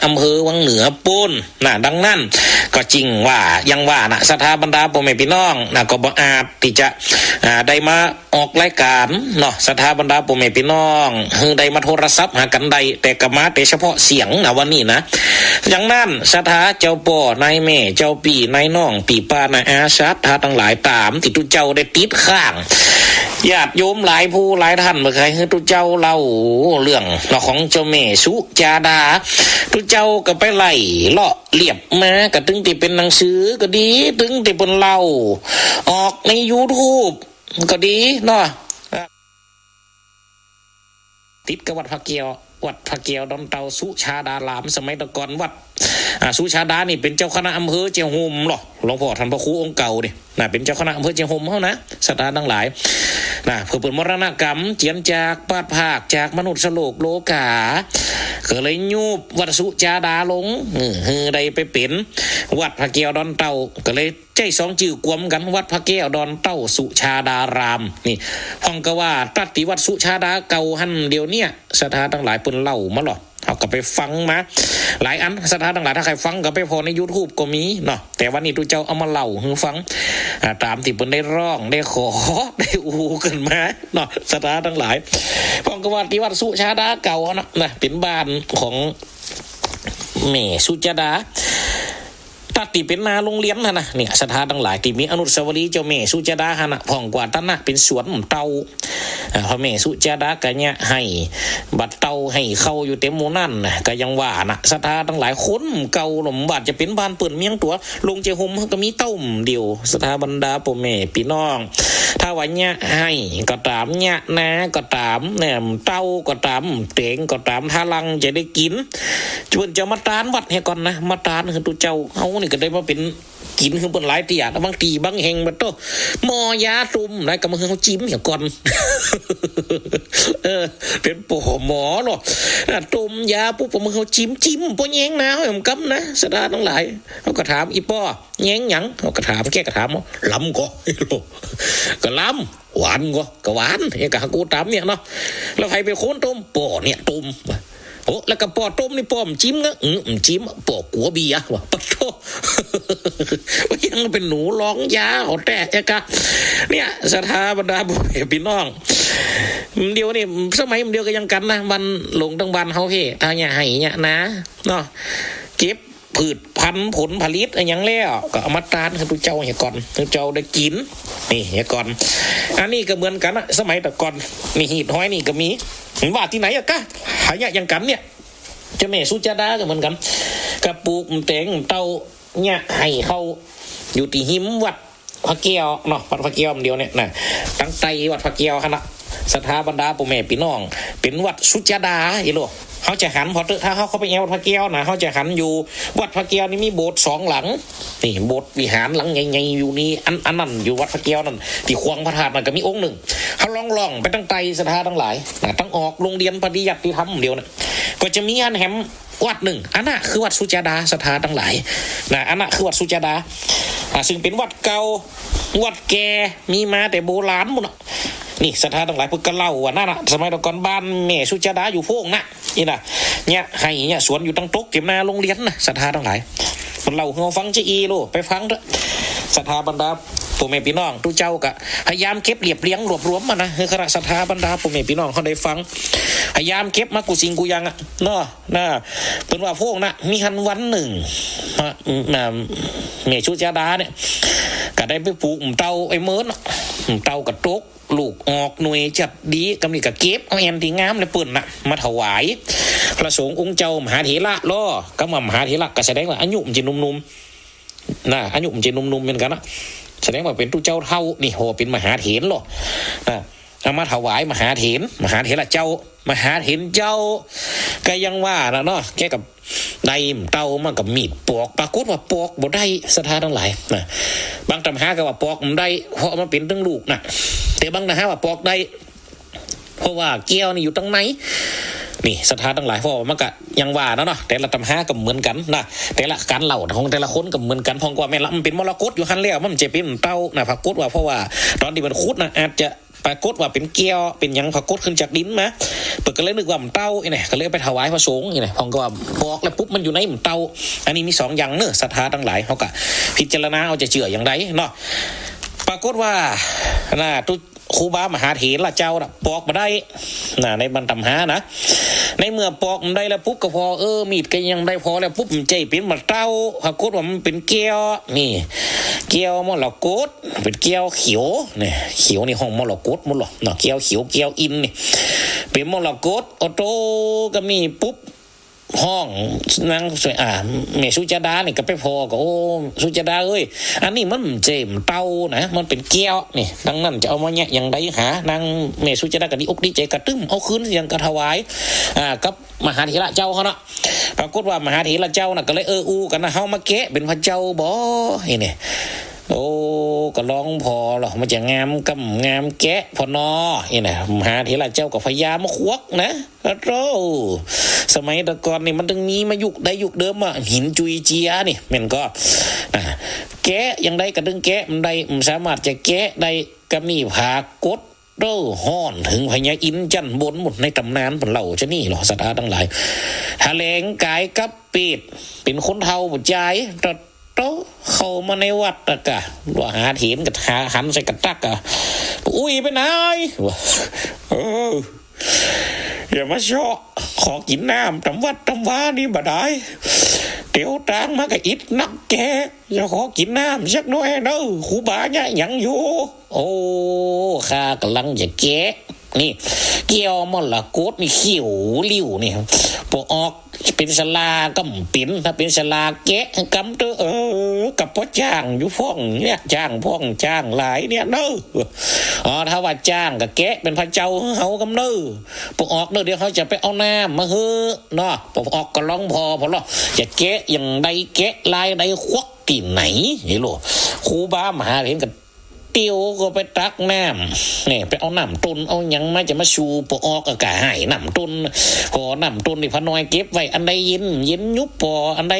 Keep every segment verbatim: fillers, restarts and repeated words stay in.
อำเภอวังเหนือปู๊นนะ ดังนั้นก็จึงว่า อย่างว่านะ ศรัทธาบรรดาป้อแม่ปี้น้องนะ ก็บ่อาจตี้จะ อ่า ได้มาออกรายก๋านเนาะ ศรัทธาบรรดาป้อแม่ปี้น้อง หื้อได้มาโทรศัพท์หากั๋นได้ แต่ก็มาแต่เฉพาะเสียงนะ วันนี้นะ อย่างนั้น ศรัทธาเจ้าป้อ นายแม่ เจ้าปี้ นายน้อง ปี้ป้า น้าอา ศรัทธาตังหลาย ต๋ามตี้ตุ๊เจ้าได้ติดค้าง ญาติโยมหลายผู้หลายท่าน บ่ใค่หื้อตุ๊เจ้าเล่าเรื่องเนาะ ของเจ้าแม่สุจาดา ตุ๊เจ้าก็ไปไล่เลาะเลียบมา ก็ตึงตี้เป๋นหนังสือก็ดี ตึงตี้เปิ้นเล่าออกในยูทูบก็ดีเนาะ ติดกับวัดพระแก้ว วัดพระแก้วดอนเต่าสุชาดาราม สมัยตะก่อนวัด อ่า สุชาดานี่เป๋นเจ้าคณะอำเภอเจียงโฮมเนาะ หลวงป้อต้านพระครูองค์เก่านี่นะ เป๋นเจ้าคณะอำเภอเจียงโฮมเฮานะ ศรัทธาตังหลายนะ เปื้อเปิ้นมรณกรรม เจียรจากพลัดพรากจากมนุษย์โลกโลก๋า ก็เลยยุบวัดสุจาดาลง เออ หื้อได้ไปเป๋นวัดพระแก้วดอนเต่า ก็เลย ใจ๊สองจื้อกวมกั๋น วัดพระแก้วดอนเต่าสุชาดาราม นี่ พ่องกาว่าตั๊ดตี้วัดสุชาดาเก่าหั้น เดี๋ยวเนี้ย ศรัทธาตังหลายเปิ้นเล่ามาลอ เฮาก็ไปฟังมาหลายอัน ศรัทธาตังหลาย ถ้าใค่ฟังก็ไปผ่อในยูทูบก็มีเนาะ แต่วันนี้ตุ๊เจ้าเอามาเล่าหื้อฟัง อ่า ต๋ามตี้เปิ้นได้ร้อง ได้ขอ ได้อู้กั๋นมาเนาะ ศรัทธาตังหลาย พ่องกาว่าตี้วัดสุชาดาเก่าอะนะ นะ เป๋นบ้านของแม่สุจาดา ตั๊ดตี้เป๋นหน้าโฮงเฮียนหั้นนะ เนี่ย ศรัทธาตังหลาย ตี้มีอนุสาวรีย์เจ้าแม่สุจาดาหั้นนะ พ่องกาว่าตั๊ดนะเป๋นสวนเต่า อ่า พระแม่สุจาดาก็เยียะไฮ่ บัดเต่าไฮ่เข้าอยู่เต็มหมู่หั้นนะ ก็อย่างว่านะ ศรัทธาตังหลาย คนเก่าลมว่าจะเป๋นบ้านเปิ้นเมืองตั๋ว ลงเจียงโฮมก็มีเต่าเดี่ยว ศรัทธาบรรดาป้อแม่ปี้น้อง ถ้าว่าเยียะไฮ่ก็ต๋าม เยียะนาก็ต๋าม เนี่ย เต่าก็ต๋าม แต๋งก็ต๋าม ถ้าหลังจะได้กิ๋น เปิ้นจะมาตานวัดเหียก่อนนะ มาตานหื้อตุ๊เจ้า เฮานี่ก็ได้มาเป๋นกิ๋นหื้อเปิ้นหลายเตื้อ บางตี้บางแห่งบัดโต้ หม้อยาต้มนะ ก็มาหื้อเฮาจิ้มเหียก่อน เออ เป๋นป้อหมอเนาะ อ่ะ ต้มยาปุ๊บ ก็มาหื้อเฮาจิ้ม จิ้ม ป้อแยงนาเฮาแหมกำนะ ศรัทธาตังหลาย เฮาก็ถาม อี่ป้อ แยงหยัง เฮาก็ถาม แกก็ถาม ลำก่อ ก็ลำ หวานก่อ ก็หวาน เฮาก็หากูต๋ามเนี่ยเนาะ แล้วใผเป๋นคนต้ม ป้อเนี่ยต้ม โอ้ แล้วก็ป้อต้มนี่ป้อบ่จิ้มเนาะ อืม บ่จิ้ม ป้อกั๋วเบียร์ ว่า ปะโท้ ยังเป๋นหนูลองยาเอาแต๊ เฮาก็ เนี่ย ศรัทธาบรรดาป้อแม่ปี้น้อง เดี๋ยวนี้ สมัยเดี๋ยวก็ยังกั๋นนะ บ้านหลงตังบ้านเฮาเพ่ ถ้าเยียะไฮ่เยียะนาเนาะ เก็บ พืชพันธุ์ผลผลิตอะหยังแล้ว ก็เอามาตานหื้อตุ๊เจ้าเหียก่อน ตุ๊เจ้าได้กิ๋น นี่เหียก่อน อันนี้ก็เหมือนกั๋นนะ สมัยตะก่อน นี่หีบห้อยนี่ก็มี ว่าตี้ไหนอะกะ ไผเยียะยังกั๋นเนี่ย เจ้าแม่สุจาดาก็เหมือนกั๋น ก็ปลูกแต๋งเต่าเยียะไฮ่เข้า อยู่ตี้ฮิมวัด พระแก้วเนาะ วัดพระแก้วเดียวเนี่ยนะ ตังใต้วัดพระแก้วหั้นนะ ศรัทธาบรรดาป้อแม่ปี้น้อง เป๋นวัดสุจาดา อีโหล เฮาจะหัน ผ่อเต๊อะ ถ้าเฮาเข้าไปแอ่ววัดพระแก้วนะ เฮาจะหันอยู่ วัดพระแก้วนี่มีโบสถ์สองหลัง นี่โบสถ์วิหารหลังใหญ่ๆ อยู่นี่ อัน อันนั้นอยู่วัดพระแก้วนั่น ตี้ขวางพระธาตุนั่นก็มีองค์นึ่ง เฮาล่องๆ ไปตังใต้ ศรัทธาตังหลายนะ ตังออกโฮงเฮียนปฏิบัติธรรมเดียวนะ ก็จะมีอันแหม วัดนึ่ง อันนั้นคือวัดสุจาดา ศรัทธาตังหลายนะ อันนั้นคือวัดสุจาดา อ่า ซึ่งเป๋นวัดเก่า วัดแก่ มีมาแต่โบราณปู๊นน่ะ นี่ ศรัทธาตังหลาย เปิ้นก็เล่าว่านั่นน่ะ สมัยตะก่อนบ้านแม่สุจาดาอยู่โพ้งน่ะ นี่นะ เนี่ย ไฮ่เนี่ย สวนอยู่ตังตกเก็บหน้าโฮงเฮียนน่ะ ศรัทธาตังหลาย เปิ้นเล่าหื้อฟังจะอี้โล ไปฟังเต๊อะ ศรัทธาบรรดาป้อแม่ปี้น้อง ตุ๊เจ้าก็พยายามเก็บเรียบเรียงรวบรวมมานะ หื้อคณะศรัทธาบรรดาป้อแม่ปี้น้องเฮาได้ฟัง พยายามเก็บมากู้สิ่งกู้อย่างอะ เนาะ นะ เปิ้นว่าโพ้งน่ะ มีหั้นวันนึ่ง มา มา แม่สุจาดาเนี่ย ก็ได้ไปปลูกเต่าไอ้เมินน่ะ เต่าก็ตก ลูกออกหน่วยจัดดี กำนี้ก็เก็บเอาแอ่นตี้งามในเปิ้นน่ะ มาถวายพระสงฆ์องค์เจ้ามหาเถระลอ กำว่ามหาเถระก็แสดงว่าอายุมันจะหนุ่มๆ นะ อายุมันจะหนุ่มๆ เหมือนกั๋นนะ แสดงว่าเป๋นตุ๊เจ้าเฒ่า นี่ โห เป๋นมหาเถรลอ นะ เอามาถวายมหาเถร มหาเถระเจ้า มหาเถรเจ้า ก็ยังว่าน่ะเนาะ แกก็ได้เต่ามากับมีดปอก ปรากฏว่าปอกบ่ได้ ศรัทธาตังหลายนะ บางตำหาก็ว่าปอกบ่ได้ เพราะมันเป๋นตึงลูกน่ะ แต่บางตำหาว่าปอกได้ เพราะว่าแก้วนี่อยู่ตังใน นี่ ศรัทธาตังหลาย เพราะว่ามันก็ยังว่าน่ะเนาะ แต่ละตำหาก็บ่เหมือนกั๋นนะ แต่ละก๋านเล่าของแต่ละคนก็บ่เหมือนกั๋น พ่องกาว่าแม่นละ มันเป๋นมรกตอยู่หั้นแล้ว มันจะเป๋นเต่านะ ปรากฏว่า เพราะว่าต๋อนตี้มันขุดน่ะ อาจจะ ปรากฏว่าเป๋นแก้ว เป๋นหยัง ผะกดขึ้นจากดินมา เปิ้นก็เลยนึกว่าหม่ำเต้าอี้แหนะ ก็เลยเอาไปถวายพระสงฆ์อี้แหนะ พ่องก็ว่าปอกแล้วปุ๊บมันอยู่ในหม่ำเต้า อันนี้มีสองอย่างเน่อ ศรัทธาตังหลาย เฮาก็พิจารณาเอาจะเจื้ออย่างใดเนาะ ปรากฏว่า น่ะ ตุ๊ ครูบามหาเถระเจ้าน่ะ ปอกบ่ได้ น่ะ ในบันตำหานะ ในเมื่อปอกบ่ได้แล้วปุ๊บก็ผ่อ เออ มีดก็ยังได้ผ่อแล้วปุ๊บ มันใจ้เป๋นบ่าเต้า ปรากฏว่ามันเป๋นแก้ว นี่ แก้วมรกต เป๋นแก้วเขียว นี่ เขียวนี่ฮ้องมรกตหมดหรอกเนาะ แก้วเขียว แก้วอินทร์นี่ เป๋นมรกต โอ้โต ก็มีปุ๊บ ฮ้องนางสุ อ่า แม่สุจาดานี่ก็ไปผ่อก็ โอ้ สุจาดาเอ้ย อันนี้มันบ่ใจ้หม่ำเต้านะ มันเป๋นแก้วนี่ ดังนั้นจะเอามาเยียะอย่างใดหา นางแม่สุจาดาก็ดีอกดีใจ๋ กระตึ้มเอาคืนเสียงก็ถวาย อ่า กับมหาเถระเจ้าเขาเนาะ ปรากฏว่ามหาเถระเจ้าน่ะก็เลย เออ อู้กั๋นนะ เฮามาแกะเป๋นพระเจ้าบ่ อี้แหนะ โอ้ ก็ลองผ่อลอ มันจะงามก้ำงามแกะผ่อน้อ อี้แหนะ มหาเถระเจ้าก็พยายามมาขวักนะ โอ้โต สมัยแต่ก่อนนี่มันตึงมีมายุคใดยุคเดิมอะ หินจุยเจียนี่ แม่นก่อ อ่า แกะอย่างใดก็ตึงแกะบ่ได้ บ่สามารถจะแกะได้ ก็มีผากด โต้ ฮ้อนเถิงพญาอินทร์จั๊นบนหมด ในต๋ำนานเปิ้นเล่าจะอี้ลอ ศรัทธาตังหลาย แถลงก๋ายกับเปรต เป๋นคนเฒ่าผู้จาย โต้ เข้ามาในวัดอะกะ ว่าหาเถรก็หาหันใส่กระตักอะ อุ๊ย ไปไหน ว่า เออ อย่ามาเซาะ ขอกิ๋นน้ำต๋ามวัดต๋ามวานี่บ่ได้ เตียวตางมาก็อิดนักแก จะขอกิ๋นน้ำสักหน้อยเน่อ ครูบาเยียะหยังอยู่ โอ้ ข้ากำลังจะแกะ นี่ แก้วมรกตนี่เขียวลิ่วนี่ ปอออกเป๋นสลาก็บ่เป๋น ถ้าเป๋นสลาแกะกำเต๊อะ เออ กับป้อจ้างอยู่พ่องเนี่ย จ้างพ่องจ้างหลายเนี่ยเน่อ อ๋อ ถ้าว่าจ้างก็แกะเป๋นพระเจ้าหื้อเฮากำเน่อ ปอออกเน่อ เดี๋ยวเฮาจะไปเอาน้ำมาหื้อเนาะ ปอออกก็ลองผ่อผ่อลอ จะแกะอย่างใด แกะลายใด ขวักตี้ไหน เฮโล ครูบามหาเถรก็เตียวก็ไปตักน้ำ นี่ ไปเอาน้ำต้นเอาหยังมาจะมาสู่ปอออกอะกะ หายน้ำต้น ผ่อน้ำต้นนี่ พระน้อยเก็บไว้ อันใดเย็น เย็นยุบ ผ่ออันใด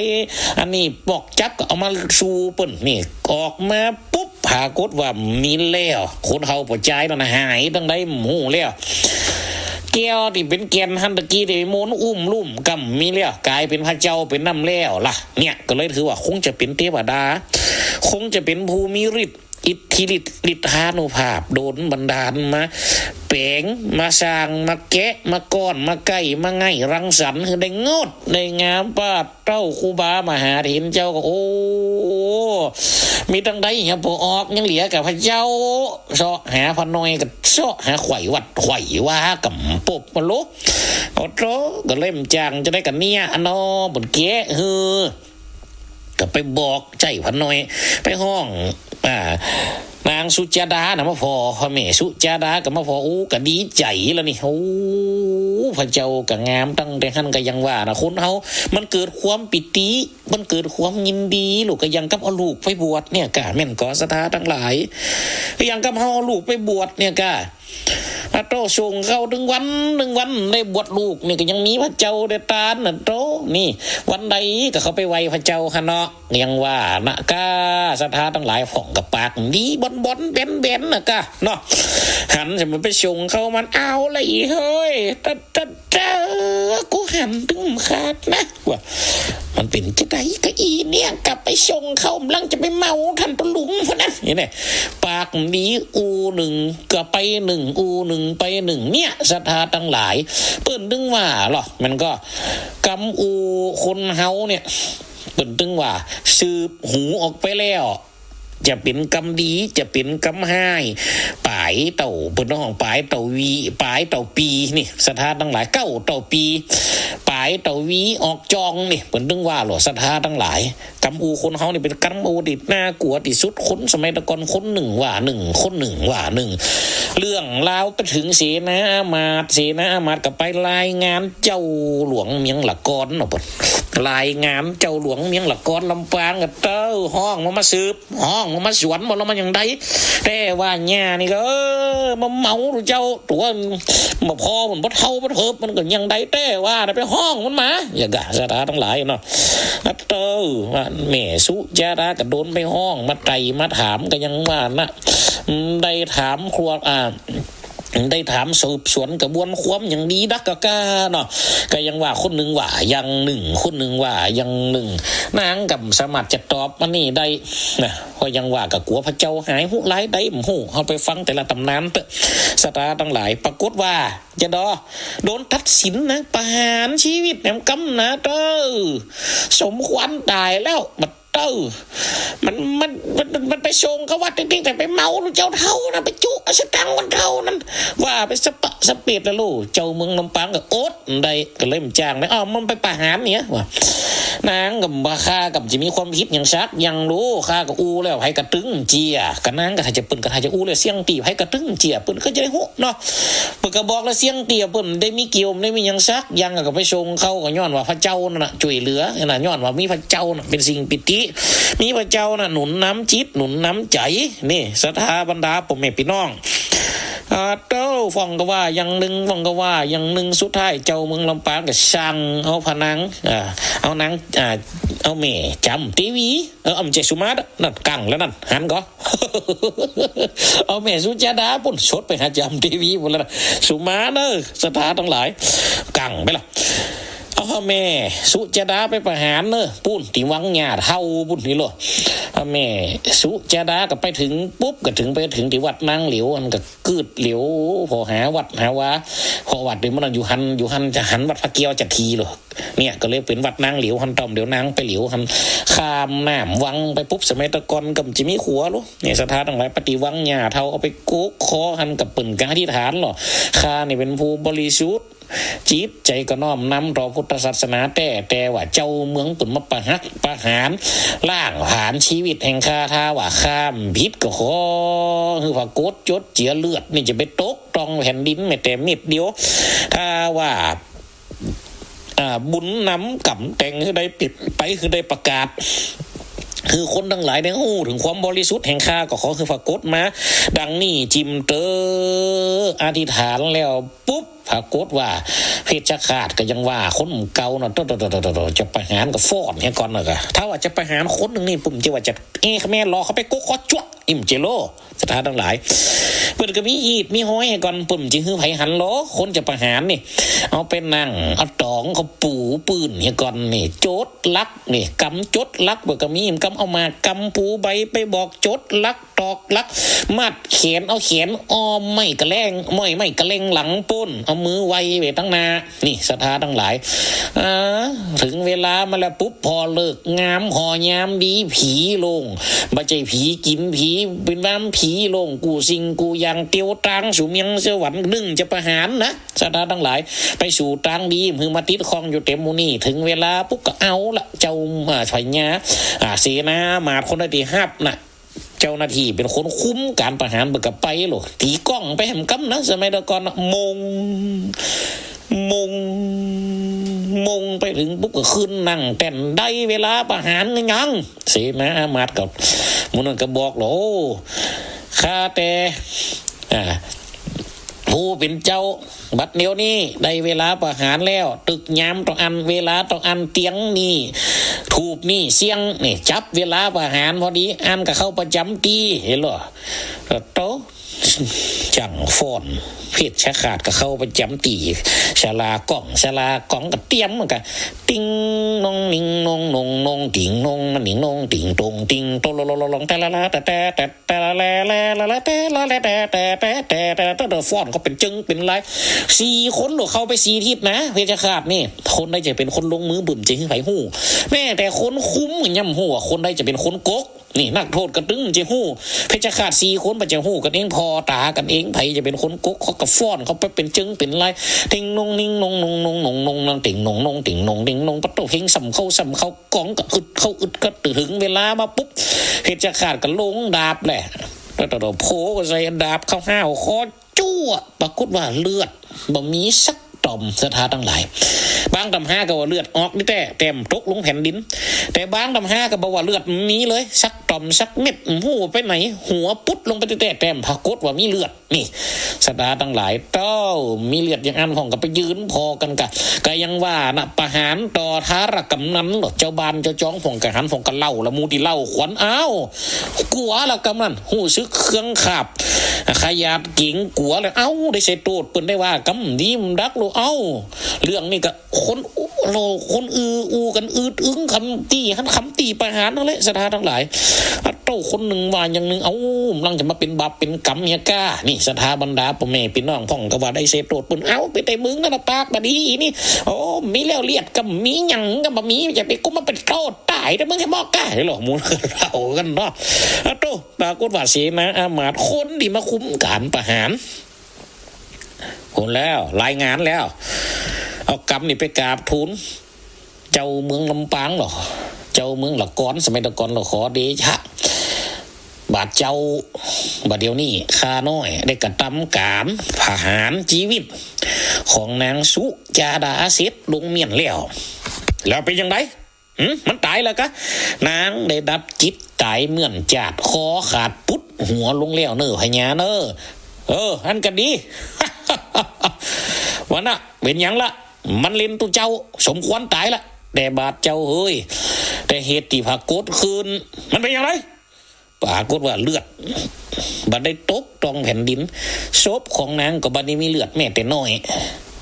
อันนี้ปอกจับก็เอามาสู่เปิ้น นี่ ออกมาปุ๊บ ปรากฏว่ามีแล้ว คนเฒ่าผู้จายนั่นน่ะ หายตังใดบ่ฮู้แล้ว แก้วตี้เป๋นแก่นหั้นตะกี้ตี้ มนต์อุ้มลุ่มก็บ่มีแล้ว ก๋ายเป๋นพระเจ้าไปนำแล้วล่ะ เนี่ย ก็เลยถือว่าคงจะเป๋นเตวดา คงจะเป๋นผู้มีฤทธิ์ อิทธิฤทธิ์ ฤทธานุภาพ โดนบันดาลมาแป๋ง มาสร้าง มาแกะ มาก้อน มาไก้ มาไง่ รังสรรค์หื้อได้งดได้งาม ปาดเต๊า ครูบามหาเถรเจ้าก็ โอ้ มีตังใดเหียปอออก ยังเหลือกับพระเจ้า เซาะหาพระน้อยก็เซาะหาไขว่วัดไขว่วาก็บ่ปบมาลุ โอ้โต ก็เลยบ่จ้างจะได้กั๋นเนี่ย อันนอ เปิ้นแกะหื้อ ก็ไปบอกใจ้พระน้อย ไปฮ้อง อ่า นางสุจาดาน่ะมาผ่อ พระแม่สุจาดาก็มาผ่อ โอ้ ก็ดีใจ๋แล้วนี่ โอ้ พระเจ้าก็งาม ตั้งแต่หั้นก็ยังว่านะ คนเฮามันเกิดความปีติ มันเกิดความยินดี ลูก ก็อย่างกับเอาลูกไปบวชเนี่ยก่ะ แม่นก่อศรัทธาตังหลาย ก็อย่างกับเฮาเอาลูกไปบวชเนี่ยก่ะ อะโต ส่งเข้าตึงวัน ตึงวันได้บวชลูกนี่ ก็ยังมีพระเจ้าได้ตานน่ะโต นี่ วันใดก็เข้าไปไหว้พระเจ้าหั้นเนาะ ยังว่านะก่ะ ศรัทธาตังหลาย พ่องก็ปากดีบ่นๆแบนๆนะก่ะเนาะ หันจะมันไปส่งเข้ามัน เอาละอีเฮ้ย ตะ ตะ ตะ กูหันตึงบ่ขาดนะ ว่า มันเป๋นจะใดกะอีเนี่ย กลับไปส่งเข้ากำลังจะไปเมาต้านตุ๊ลุงพุ้นนะ นี่แหละ ปากดีอู้นึ่ง ก็ไปนึ่ง อู้นึ่ง ไปนึ่ง เนี่ย ศรัทธาตังหลาย เปิ้นตึงว่าลอ มันก็ กำอู้คนเฮาเนี่ย เปิ้นตึงว่า สืบหูออกไปแล้ว จะเป๋นกำดี จะเป๋นกำฮ้าย ป๋ายเต้า เปิ้นฮ้องป๋ายเต้าวี ป๋ายเต้าปี นี่ ศรัทธาตังหลาย เก๊าเต้าปี ป๋ายเต้าวีออกจอง นี่ เปิ้นตึงว่าลอ ศรัทธาตังหลาย กำอู้คนเฮานี่เป๋นกำอู้ตี้น่ากลัวตี้สุด คนสมัยแต่ก่อนคนนึ่งว่านึ่ง คนนึ่งว่านึ่ง เรื่องราวไปเถิงเสนาอามาตย์ เสนาอามาตย์ก็ไปรายงานเจ้าหลวงเมียงละกอนเนาะ เปิ้นรายงานเจ้าหลวงเมียงละกอนลำปางก็เต้า ฮ้องมันมาสืบ ฮ้องมันมาสวน บ่าลอมันอย่างใด แต่ว่าเนี่ยนี่ก็ เออ มาเมาเจ้า ตั๋วบ่พอ มันบ่เฒ่าบ่เถิบ มันก็อย่างใด แต่ว่าน่ะไปฮ้องมันมา อย่างก่ะ ศรัทธาตังหลายเนาะ อะเต้า ว่าแม่สุจาดาก็โดนไปฮ้อง มาไต่มาถามก็ยังว่านะ อืม ได้ถามครัว อ่า ได้ถามสืบสวนกระบวนความอย่างดีนักก็กล้าเนาะ ก็ยังว่าคนนึ่งว่าอย่างนึ่ง คนนึ่งว่าอย่างนึ่ง นางก็บ่สามารถจะตอบอันนี้ได้นะ เพราะยังว่าก็กั๋วพระเจ้าหายฮู้หลายใดบ่ฮู้ เฮาไปฟังแต่ละต๋ำนานเต๊อะ ศรัทธาตังหลาย ปรากฏว่า จะดอ โดนตัดสินนะ ประหารชีวิตแหมกำนาเต้อ สมควรต๋ายแล้ว บัดเต้อ มัน มัน มัน มันไปส่งเข้าวัดติ๊งๆ แต่ไปเมาเจ้าเฒ่านะ ไปจุ๊เอาสตางค์คนเฒ่านั้น ว่าไปสะปะสะเปดละโล เจ้าเมืองลำปางก็อดได้ ก็เลยบ่จ้างนะ อ้าว มันไปประหารเนี่ย ว่ะ นางก็บ่า ข้าก็บ่จะมีความผิดหยังสักอย่างโล ข้าก็อู้แล้ว ใผก็ตึงเจีย ก็นางก็ถ้าจะ เปิ้นก็ถ้าจะอู้แล้วเสียงตี้ ใผก็ตึงเจีย เปิ้นก็จะได้ฮู้เนาะ เปิ้นก็บอกแล้วเสียงตี้ เปิ้นบ่ได้มีเกี่ยว บ่ได้มีหยังสักอย่าง ก็ไปส่งเขาก็ย้อนว่าพระเจ้านั่นน่ะจ้วยเหลือนะ ย้อนว่ามีพระเจ้าน่ะเป๋นสิ่งปิติ มีพระเจ้าน่ะหนุนนำจิต หนุนนำใจ๋ นี่ ศรัทธาบรรดาป้อแม่ปี้น้อง อ่า เต้อ ฝ่องก็ว่าอย่างนึ่ง ฝ่องก็ว่าอย่างนึ่ง สุดท้ายเจ้าเมืองลำปางก็สั่งเอาพระนาง อ่า เอานาง อ่า เอาแม่จ๋ำเตวี เออ บ่ใจ้สุมาเต๊อะ นั่นกั๋งแล้วนั่น หันก่อ เอาแม่สุจาดาปู้น สดไปหาจ๋ำเตวีปู้นแล้วนะ สุมาเต๊อะ ศรัทธาตังหลาย กั๋งไปละ เอาแม่สุจาดาไปประหารเต๊อะ ปู้น ตี้วังหญ้าเฒ่าปู้นนี่โล เอาแม่สุจาดาก็ไปเถิงปุ๊บ ก็เถิง ไปเถิงตี้วัดนางเหลียว หั้นก็ กึ๊ดเหลียว ผ่อหาวัดหาวา ผ่อวัดเดี๋ยวมันอยู่หั้น อยู่หั้นจะหันวัดพระแก้วจะทีโล เนี่ย ก็เลยเป๋นวัดนางเหลียวหั้น ต้อมเดี๋ยวนางไปเหลียวหั้น ข้ามน้ำวังไปปุ๊บ สมัยตะก่อนก็บ่จะมีขัวโล เนี่ย ศรัทธาตังหลาย ไปตี้วังหญ้าเฒ่า เอาไปกุกคอหั้น ก็เปิ้นก็อธิษฐานโล ข้านี่เป๋นผู้บริสุทธิ์ จิตใจ๋ก็น้อมนำต่อพุทธศาสนาแต๊ แต่ว่าเจ้าเมืองเปิ้นมาประหักประหาร ล้างผลาญชีวิตแห่งข้า ถ้าว่าข้าบ่ผิดก็ขอหื้อพระโกศจดเจีย เลือดนี่จะไปตกต้องแผ่นดินแม้แต่เม็ดเดียว ถ้าว่า อ่า บุญนำก๋รรมแต่งหื้อได้ปิดไป หื้อได้ประกาศ หื้อคนตังหลายได้ฮู้เถิงความบริสุทธิ์แห่งข้า ก็ขอหื้อพระโกศมา ดังนี้จิ่มเต๊อะ อธิษฐานแล้วปุ๊บ ปรากฏว่าเพชฌฆาตก็ยังว่าคนเก่าเนาะ โตๆๆๆ จะประหารก็ฟ้อนเหียก่อนเนาะ ก็ถ้าว่าจะประหารคนนึ่งนี่ เปิ้นจะว่าจะ เอ๊ะ แม่นลอ เข้าไปกุกคอจั๊วะ อิ๋มเจโล ศรัทธาตังหลาย เปิ้นก็มีฮีตมีฮอยเหียก่อน เปิ้นจะหื้อใผหันลอ คนจะประหารนี่ เอาไปนั่ง เอาตองเขาปูปื้นเหียก่อนนี่ จดหลักนี่ ก๋ำจดหลัก เปิ้นก็มีก๋ำ เอาหมากก๋ำปูใบไปบอกจดหลัก ตอกหลัก มัดแขน เอาแขนอ้อมไม้กะแล่ง ไม้ ไม้กะแล่งหลังปู้น เอามือไหว้ไว้ตังหน้า นี่ ศรัทธาตังหลาย อ่า เถิงเวลามาแล้วปุ๊บ ผ่อฤกษ์งาม ผ่อยามดี ผีลง บ่ใจ้ผีกิ๋น ผีเป๋นวาม ผีลงกู้สิ่งกู้อย่าง เตียวตางสู่เมืองสวรรค์ นึ่งจะประหารนะ ศรัทธาตังหลาย ไปสู่ตางดี หื้อมาติดข้องอยู่เต็มหมู่นี่ เถิงเวลาปุ๊บก็เอาละ เจ้า อ่า พญา อ่า เสนามาตย์คนใดตี้ฮับนะ เจ้าหน้าตี้เป๋นคนคุมก๋านประหาร เปิ้นก็ไปโลด ตี๋ก้องไปแหมกำนะ สมัยตะก่อนนะ มง มง มงไปเถิงปุ๊บก็ขึ้นนั่งแต้น ได้เวลาประหารหรือยัง เสนามาตย์ก็ หมู่นั้นก็บอกโลด โอ้ ข้าแต่ อ่า ผู้เป๋นเจ้า บัดเดี๋ยวนี้ได้เวลาประหารแล้ว ตึกยามต้องอั้น เวลาต้องอั้น เตียงนี่ ธูปนี่ เสียงนี่ จับเวลาประหารพอดี อั้นก็เข้าประจ๋ำตี้ หันลอ โต จั่งฟ้อน เพชฌฆาตก็เข้าประจ๋ำตี้ ศาลาก้อง ศาลาก้องก็เตรียม มันก็ ติ๊งนงนิงนงนงนง ติ๊งนงมันนิงนง ติ๊งตงติ๊งโตโลโลโลลง แต่ละละแต่แต่แต่ แต่ละแลแลละละแต่ละแลแต่แต่แต่แต่แต่แต่แต่ ฟ้อนก็เป๋นจึงเป๋นลาย สี่คนโลด เข้าไปสี่ทิศนะ เพชฌฆาตนี่ คนใดจะเป๋นคนลงมือ เปิ้นบ่ใจ้หื้อใผฮู้ แม้แต่คนคุมก็ยังบ่ฮู้ว่าคนใดจะเป๋นคนกก นี่นักโต้ษก็ตึงบ่ใจ้ฮู้ เพชฌฆาตสี่คนบ่ใจ้ฮู้กั๋นเอง ผ่อต๋ากั๋นเอง ใผจะเป๋นคนกก เขาก็ฟ้อนเข้าไปเป๋นจึงเป๋นลาย ติ๊งนงนิงนงนงนงนงนงนง ติ๊งนงนงติ๊งนงติ๊งนง ปะโต้ เพลงซ้ำเข้าซ้ำเข้า ก้องก็อึดเข้าอึดก็เถิงเวลามาปุ๊บ เพชฌฆาตก็ลงดาบแหละ แล้วโตโตโผก็ใส่ดาบเข้าห้าวคอจั๊วะ ปรากฏว่าเลือดบ่มีสักต่อม ศรัทธาตังหลาย บางตำฮาก็ว่าเลือดออกนี่แต๊ แต่บ่ตกลงแผ่นดิน แต่บางตำฮาก็บอกว่าเลือดบ่มีเลย สักต่อมสักเม็ด บ่ฮู้ไปไหน หัวปุ๊ดลงไปแต๊ แต่ปรากฏว่ามีเลือด นี่ ศรัทธาตังหลาย เต้า มีเลือดอย่างอั้นพ่องก็ไปยืนผ่อกั๋นกะ ก็ยังว่านะ ประหารต่อทารกำนันเนาะ เจ้าบ้านเจ้าจองพ่องก็หันพ่องก็เล่าละ หมู่ตี้เล่าขวัญ อ้าว กั๋วละกำนัน ฮู้สึกเคืองคาบ ขยาดเก๋งกั๋วแล้ว เอ้า ได้ใส่โต้ษเปิ้น ได้ว่ากำดีมดักลูก เอ้า เรื่องนี้ก็ คน โล คนอือ อูกั๋นอืดอึง กำตี้หั้นกำตี้ประหารหั้นแหละ ศรัทธาตังหลาย อะเต้า คนนึ่งว่าอย่างนึ่ง เอ้า กำลังจะมาเป๋นบาปเป๋นกรรมเหียก้า นี่ ศรัทธาบรรดาป้อแม่ปี้น้องพ่องก็ว่าได้ใส่โต้ษเปิ้น เอ้า ไปแต่มึงนั่นน่ะ ปากบ่ดีนี่ โอ้ มีแล้วเลือดก็มี หยังก็บ่มี จะไปกู้มาเป๋นโต้ษต๋ายแต่มึงแค่มอกก้า เฮาะ หมู่เล่ากั๋นเนาะ อะโต้ ปรากฏว่าเสนาอามาตย์คนตี้มาคุมก๋านประหาร โหนแล้ว รายงานแล้ว เอากำนี้ไปกราบทูล เจ้าเมืองลำปางเนาะ เจ้าเมืองละกอน สมัยตะกอนเนาะ ขอเดชะ บาดเจ้า บาดเดี๋ยวนี้ข้าน้อยได้กระทำก๋านประหารจีวิต ของนางสุจาดาเสร็จลงเมี้ยนแล้ว แล้วเป๋นอย่างใด หึ มันต๋ายแล้วกา นางได้ดับจิตต๋ายเมื่อนจาด คอขาดปุ๊ด หัวลงแล้วเน่อพญาเน่อ เออ อั้นก็ดี ว่านะ เป๋นหยังละ มันเล่นตุ๊เจ้า สมควรต๋ายละ แต่บาดเจ้าเฮย แต่เหตุตี้ผะโกดคืน มันเป๋นอย่างไร ปรากฏว่าเลือดบ่ได้ตกต้องแผ่นดิน ศพของนางก็บ่ได้มีเลือดแม้แต่น้อย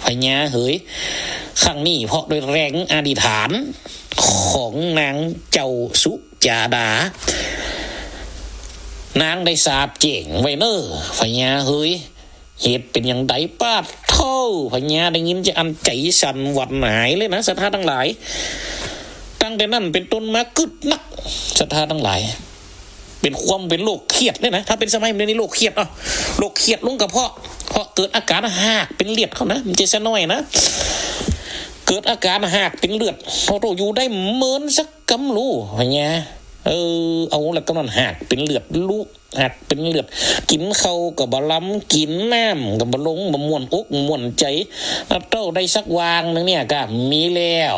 พญาเฮย ครั้งนี้เพราะด้วยแรงอธิษฐานของนางเจ้าสุจาดา นางได้สาปแจ้งไว้เน่อ พญาเฮย เหตุเป๋นอย่างใด ปาดโธ่ พญาได้ยินจะอั้นใจ๋สั่นหวั่นหายเลยนะ ศรัทธาตังหลาย ตั้งแต่นั้นเป๋นต้นมากึ๊ดนัก ศรัทธาตังหลาย เป๋นความเป๋นโรคเครียดเลยนะ ถ้าเป๋นสมัยเดี๋ยวนี้โรคเครียดเนาะ โรคเครียดลงกระเพาะ เพราะเกิดอาก๋านหากเป๋นเลือดเข้านะ มันจะสะน้อยนะ เกิดอาก๋านหากเป๋นเลือด โอ้โธ่ อยู่ได้เมินสักกำลู พญา เออ เอาละกำนั้นหากเป๋นเลือดลูก หากเป๋นเลือด กิ๋นข้าวก็บ่ลำ กิ๋นน้ำก็บ่ลง บ่ม่วนอกม่วนใจ๋ อะเต้า ได้สักวางนึ่งเนี่ยก็มีแล้ว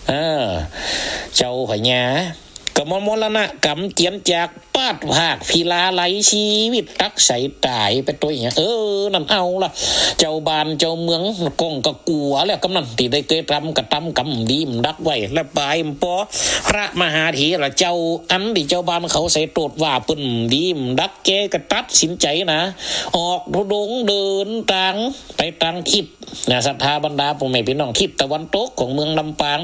เออ เจ้าพญาก็มามรณะก๋รรมเจียรจาก ปราศจากพีลาไร้ชีวิต ตั๊กใสต๋ายไปตวยเหีย เออ นั่นเอาละ เจ้าบ้านเจ้าเมืองก็กั๋วแล้ว กำนั้นตี้ได้เกยทำกระทำกรรมดีมดักไว้ แล้วป๋ายปอ พระมหาเถระเจ้า อันตี้เจ้าบ้านเขาใส่โต้ษว่าเปิ้นดีมดัก แกก็ตัดสินใจ๋นะ ออกธุดงค์เดินตางไปตางทิศนะ ศรัทธาบรรดาป้อแม่ปี้น้อง ทิศตะวันตกของเมืองลำปาง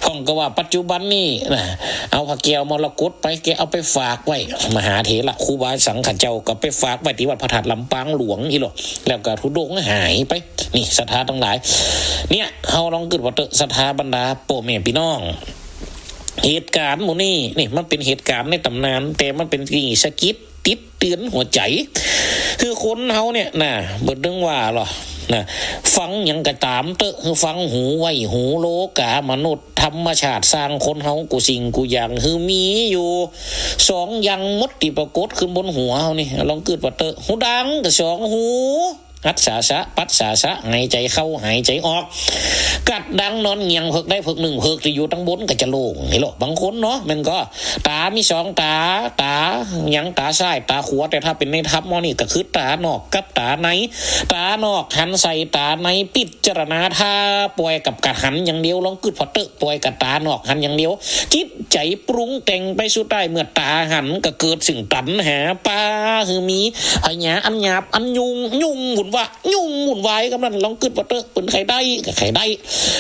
พ่องก็ว่าปัจจุบันนี้นะ เอาผ้าแก้วมรกตไป แกเอาไปฝากไว้ มหาเถระครูบาสังฆเจ้าก็ไปฝากไว้ตี้วัดพระธาตุลำปางหลวงอี้โล แล้วก็ธุดงค์หายไป นี่ ศรัทธาตังหลาย เนี่ย เฮาลองกึ๊ดว่าเต๊อะ ศรัทธาบรรดาป้อแม่ปี้น้อง เหตุก๋ารณ์หมู่นี้ นี่ มันเป๋นเหตุก๋ารณ์ในต๋ำนาน แต่มันเป๋นตี้สะกิดติดเตื๋อนหัวใจ๋ คือคนเฮาเนี่ยนะ บ่เถิงว่าหรอกนะ ฟังหยังก็ต๋ามเต๊อะ คือฟังหูไว้หู โลก๋ามนุษย์ ธรรมชาติสร้างคนเฮากู้สิ่งกู้อย่าง คือมีอยู่สองอย่างหมดตี้ปรากฏขึ้นบนหัวเฮานี่ ลองกึ๊ดว่าเต๊อะ หูดังก็สองหู อัสสาสะ ปัสสาสะ หายใจ๋เข้า หายใจ๋ออก กัดดั้งนอนเหงี่ยง เผิกได้เผิกนึ่ง เผิกตี้อยู่ตังบนก็จะโล่ง นี่โล บางคนเนาะ มันก็ต๋ามีสองต๋า ต๋าหยัง ต๋าซ้าย ต๋าขวา แต่ถ้าเป๋นในธรรมเฮานี่ก็คือต๋านอกกับต๋าใน ต๋านอกหันใส่ต๋าใน พิจารณา ถ้าป่อยกับก๋าหันอย่างเดียว ลองกึ๊ดผ่อเต๊อะ ป่อยกับต๋านอกหันอย่างเดียว จิตใจ๋ปรุงแต่งไป สุดท้ายเมื่อต๋าหันก็เกิดซึ่งตัณหา ปาหื้อมี พญาอันหยาบอันยุ่ง ยุ่งวุ่นวาย ยุ่งวุ่นวายกำนั้น ลองกึ๊ดผ่อเต๊อะ เปิ้นใค่ได้ก็ใค่ได้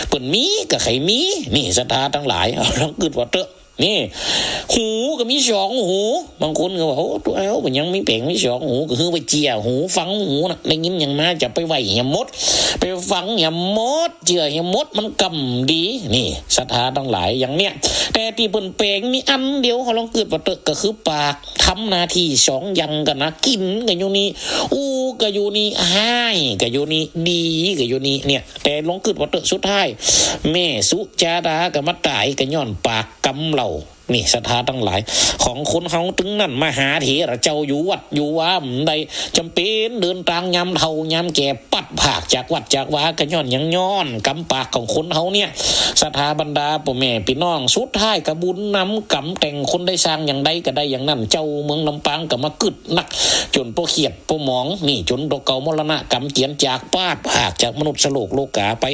เปิ้นมีก็ใค่มี นี่ ศรัทธาตังหลาย ลองกึ๊ดผ่อเต๊อะ นี่ หูก็มีสองหู บางคนก็ว่า โอ้ ตุ๊เอ้า มันยังมีแป๋งมีสองหู ก็หื้อไว้เจียหู ฟังหูนะ ได้ยินหยังมาจะไปไหว้เหียหมด ไปฟังเหียหมด เจื้อเหียหมด มันกำดี นี่ ศรัทธาตังหลาย อย่างเนี้ย แต่ตี้เปิ้นแป๋งมีอันเดียว เฮาลองกึ๊ดผ่อเต๊อะ ก็คือปาก ทำหน้าตี้สองอย่างกั๋นนะ กิ๋นก็อยู่นี่ อู้ก็อยู่นี่ ฮ้ายก็อยู่นี่ ดีก็อยู่นี่ เนี่ย แต่ลองกึ๊ดผ่อเต๊อะ สุดท้าย แม่สุจาดาก็มาต๋ายก็ย้อนปากกำเหล่า นี่ศรัทธาตังหลาย ของคนเฮาตึงนั้น มหาเถระเจ้าอยู่วัดอยู่วาบ่ได้จ๋ำเป๋นเดินตางยามเฒ่ายามแก่ พลัดพรากจากวัดจากวา ก็ย้อนหยัง ย้อนกรรมปากของคนเฮาเนี่ย ศรัทธาบรรดาป้อแม่ปี้น้อง สุดท้ายก็บุญนำกรรมแต่ง คนใดสร้างอย่างใดก็ได้อย่างนั้น เจ้าเมืองลำปางก็มากึ๊ดนัก จ๋นป้อเขียดป้อหมอง นี่จ๋นตั๋วเก่ามรณะกรรมเจียนจาก พลัดพรากจากมนุษย์โลกโลก๋าไป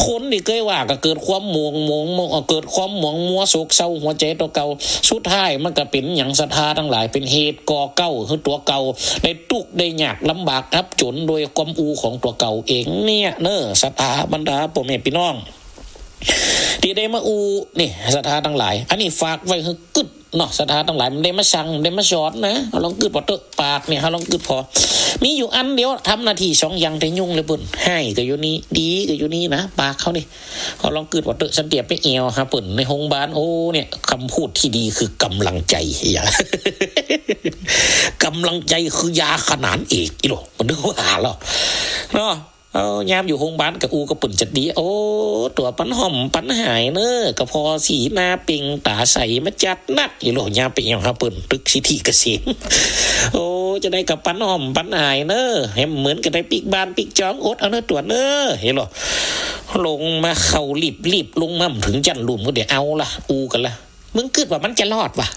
คนตี้เกยว่าก็เกิดความหมองหมอง เอ่อ เกิดความหมองมัวโศกเศร้าหัวใจ๋ตั๋วเก่า สุดท้ายมันก็เป๋นหยังศรัทธาตังหลาย เป๋นเหตุก่อเก๊าหื้อตั๋วเก่าได้ตุ๊กข์ได้ยากลำบากอับจ๋นโดยกำอูของตั๋วเก่าเองเนี่ยเน่อ ศรัทธาบรรดาป้อแม่ปี้น้อง ตี้ได้มาอู้นี่ศรัทธาตังหลาย อันนี้ฝากไว้หื้อกึ๊ดเนาะ ศรัทธาตังหลาย บ่ได้มาสั่ง บ่ได้มาสอนนะ เฮาลองกึ๊ดผ่อเต๊อะ ปากเนี่ย เฮาลองกึ๊ดผ่อ มีอยู่อันเดียว ทำหน้าตี้สองอย่าง แต่ยุ่งเหลือเปิ้น ฮ้ายก็อยู่นี่ ดีก็อยู่นี่นะ ปากเฮานี่ เฮาลองกึ๊ดผ่อเต๊อะ สันเตียไปแอ่วหาเปิ้นในโฮงบาล โอ้ เนี่ย กำพูดตี้ดีคือกำลังใจ๋ อย่าง กำลังใจ๋คือยาขนานเอก อีหลอ มันนึกว่าหาเหรอ เนาะ เออ ยามอยู่โฮงบาลก็อู้กับเปิ้นจะดี โอ้ ตั๋วปันห้อมปันหายเน่อ ก็ผ่อสีหน้าเปล่งต๋าใสมาจัดนัก อีหลอ ยามไปแอ่วหาเปิ้นตึกสิทธิเกษม โอ้ จะได้กับปันห้อมปันหายเน่อ แหมเหมือนกับได้ปิ๊กบ้านปิ๊กจอง อดเอาเน่อตั๋วเน่อ อีหลอ ลงมาเข้าลิฟต์ ลิฟต์ลงมาบ่เถิงจั๊นลุ่มก็เดี๋ยวเอาละ อู้กั๋นละ มึงกึ๊ดว่ามันจะรอดวะ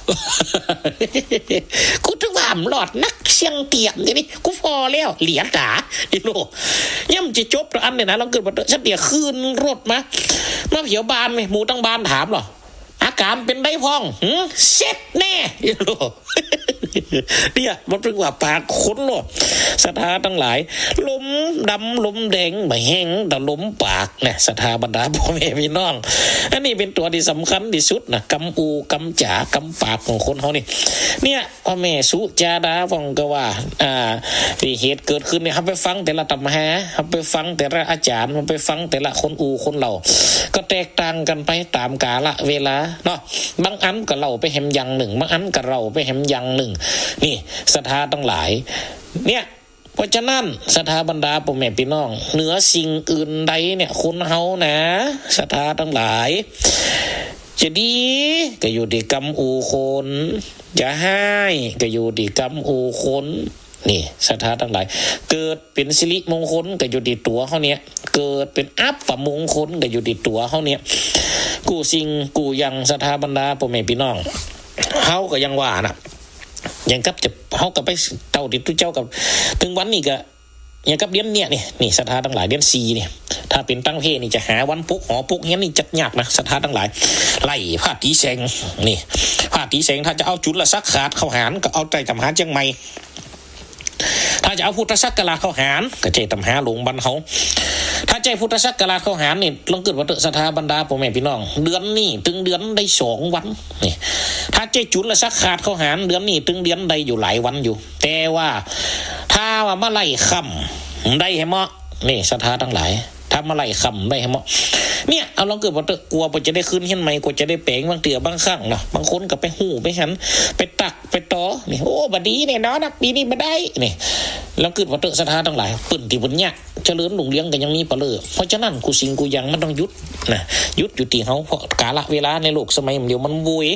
กูตึงว่าบ่รอดนัก เสี้ยงเตี้ยมเดี๋ยวนี้ กูผ่อแล้ว เหลียต๋า อีหลอ ยังบ่จะจบตวยอันเนี่ยนะ ลองกึ๊ดผ่อเต๊อะ สันเตียขึ้นรถมา มาเผียวบาลนี่ หมู่ตังบาลถามเหรอ อาก๋านเป๋นใดพ่อง หึ เสร็จแน่ อีหลอ เนี่ย มันตึงว่าปากคนเหลอ ศรัทธาตังหลาย ลมดำลมแดงบ่แห้งเต้าลมปากนะ ศรัทธาบรรดาป้อแม่ปี้น้อง อันนี้เป๋นตั๋วตี้สำคัญตี้สุดนะ กำอู้กำจ๋ากำปากของคนเฮานี่ เนี่ย ป้อแม่สุจาดาพ่องก็ว่า อ่า ตี้เหตุเกิดขึ้นเนี่ย เฮาไปฟังแต่ละต๋ำรา เฮาไปฟังแต่ละอาจ๋ารย์ เฮาไปฟังแต่ละคนอู้คนเล่า ก็แตกต่างกั๋นไปต๋ามกาละเวลาเนาะ บางอันก็เล่าไปแหมอย่างนึ่ง บางอันก็เล่าไปแหมอย่างนึ่ง นี่ ศรัทธาตังหลาย เนี่ย เพราะฉะนั้น ศรัทธาบรรดาป้อแม่ปี้น้อง เหนือสิ่งอื่นใดเนี่ย คนเฮานะ ศรัทธาตังหลาย จะดีก็อยู่ตี้กำอู้คน จะฮ้ายก็อยู่ตี้กำอู้คน นี่ ศรัทธาตังหลาย เกิดเป๋นสิริมงคลก็อยู่ตี้ตั๋วเฮาเนี่ย เกิดเป๋นอัปมงคลก็อยู่ตี้ตั๋วเฮาเนี่ย กู้สิ่งกู้อย่าง ศรัทธาบรรดาป้อแม่ปี้น้อง เฮาก็ยังว่านะ อย่างกับจะ เฮาก็ไปเต้าตี้ตุ๊เจ้ากับ ตึงวันนี้ก็ อย่างกับเดือนเนี่ยนี่ นี่ ศรัทธาตังหลาย เดือนสี่นี่ ถ้าเป๋นต่างประเทศนี่จะหาวันปลุกหอปลุกเฮียนนี่จักยากนะ ศรัทธาตังหลาย ไล่ผ้าตี๋แสง นี่ ผ้าตี๋แสง ถ้าจะเอาจุลศักราชเข้าหาร ก็เอาใต้ต๋ำราเจียงใหม่ ถ้าจะเอาพุทธศักราชเข้าหาร ก็ใจ้ต๋ำราหลวงบ้านเฮา ถ้าใจ้พุทธศักราชเข้าหารนี่ ลองกึ๊ดผ่อเต๊อะ ศรัทธาบรรดาป้อแม่ปี้น้อง เดือนนี้ตึงเดือนได้สองวัน นี่ ถ้าใจ้จุลศักราชเข้าหาร เดือนนี้ตึงเดือนได้อยู่หลายวันอยู่ แต่ว่า ถ้าว่ามาไล่ค่ำได้แหมเนาะ นี่ ศรัทธาตังหลาย ถ้ามาไล่ค่ำได้แหมเนาะ เนี่ย เอาลองกึ๊ดผ่อเต๊อะ กว่าเปิ้นจะได้ขึ้นเฮียนใหม่ กว่าจะได้แป๋ง บางเตื้อบางครั้งเนาะ บางคนก็ไปฮู้ไปหัน ไปตักไปต่อ นี่ โอ้ บ่ดีแน่นอนนะ ปี๋นี้บ่ได้ นี่ ลองกึ๊ดผ่อเต๊อะ ศรัทธาตังหลาย เปิ้นตี้เปิ้นเยียะ เจริญรุ่งเรืองก็ยังมีปะเล่อ เพราะฉะนั้นกู้สิ่งกู้อย่างมันต้องหยุดนะ หยุดอยู่ตี้เฮา เพราะกาละเวลาในโลกสมัยเดี๋ยวมันโวย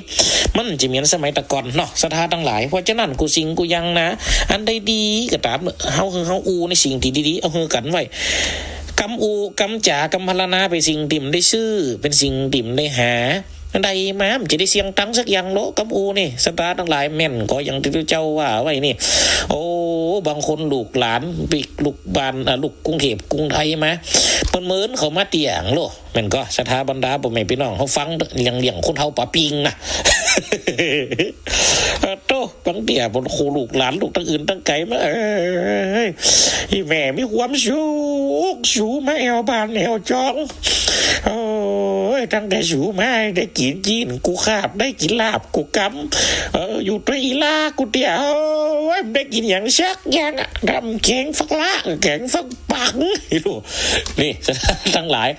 มันจะเหมือนสมัยแต่ก่อนเนาะ ศรัทธาตังหลาย เพราะฉะนั้นกู้สิ่งกู้อย่างนะ อันใดดีก็ต๋าม เฮาหื้อเฮาอู้ในสิ่งตี้ดีๆ เอาหื้อกั๋นไว้ กำอู้กำจ๋ากำพรรณนาเป๋นสิ่งตี้บ่ได้ซื้อ เป๋นสิ่งตี้บ่ได้หา ได้มาบ่จะได้เสี้ยงตังค์สักอย่างโล กำอู้นี่ ศรัทธาตังหลาย แม่นก่ออย่างตี้ตุ๊เจ้าว่าไว้นี่ โอ้ บางคนลูกหลานปิ๊กลูกบ้าน อ่า ลูกกรุงเทพฯกรุงไทยมา เปิ้นเมินเข้ามาเตี้ยงโล แม่นก่อ ศรัทธาบรรดาป้อแม่ปี้น้อง เฮาฟังเรื่อง เรื่องคนเฒ่าป๋าปิงนะ เออ โต้ บางเตื้อเปิ้นคู่ลูกหลานลูกตังอื่นตังไก๋มา เอ้ย อี่แม่มีความสุข สูมาแอ่วบ้านแอ่วจอง โอ้ย ตั้งแต่สูมาได้กิ๋นจีนกูคาบ ได้กิ๋นลาบกูกำ เออ อยู่ตวยอี่หล้ากูเตี้ย โอ้ย ได้กิ๋นหยังสักอย่างอะ น้ำแข็งฟักล้า แข็งฟักปัง นี่ ตังหลาย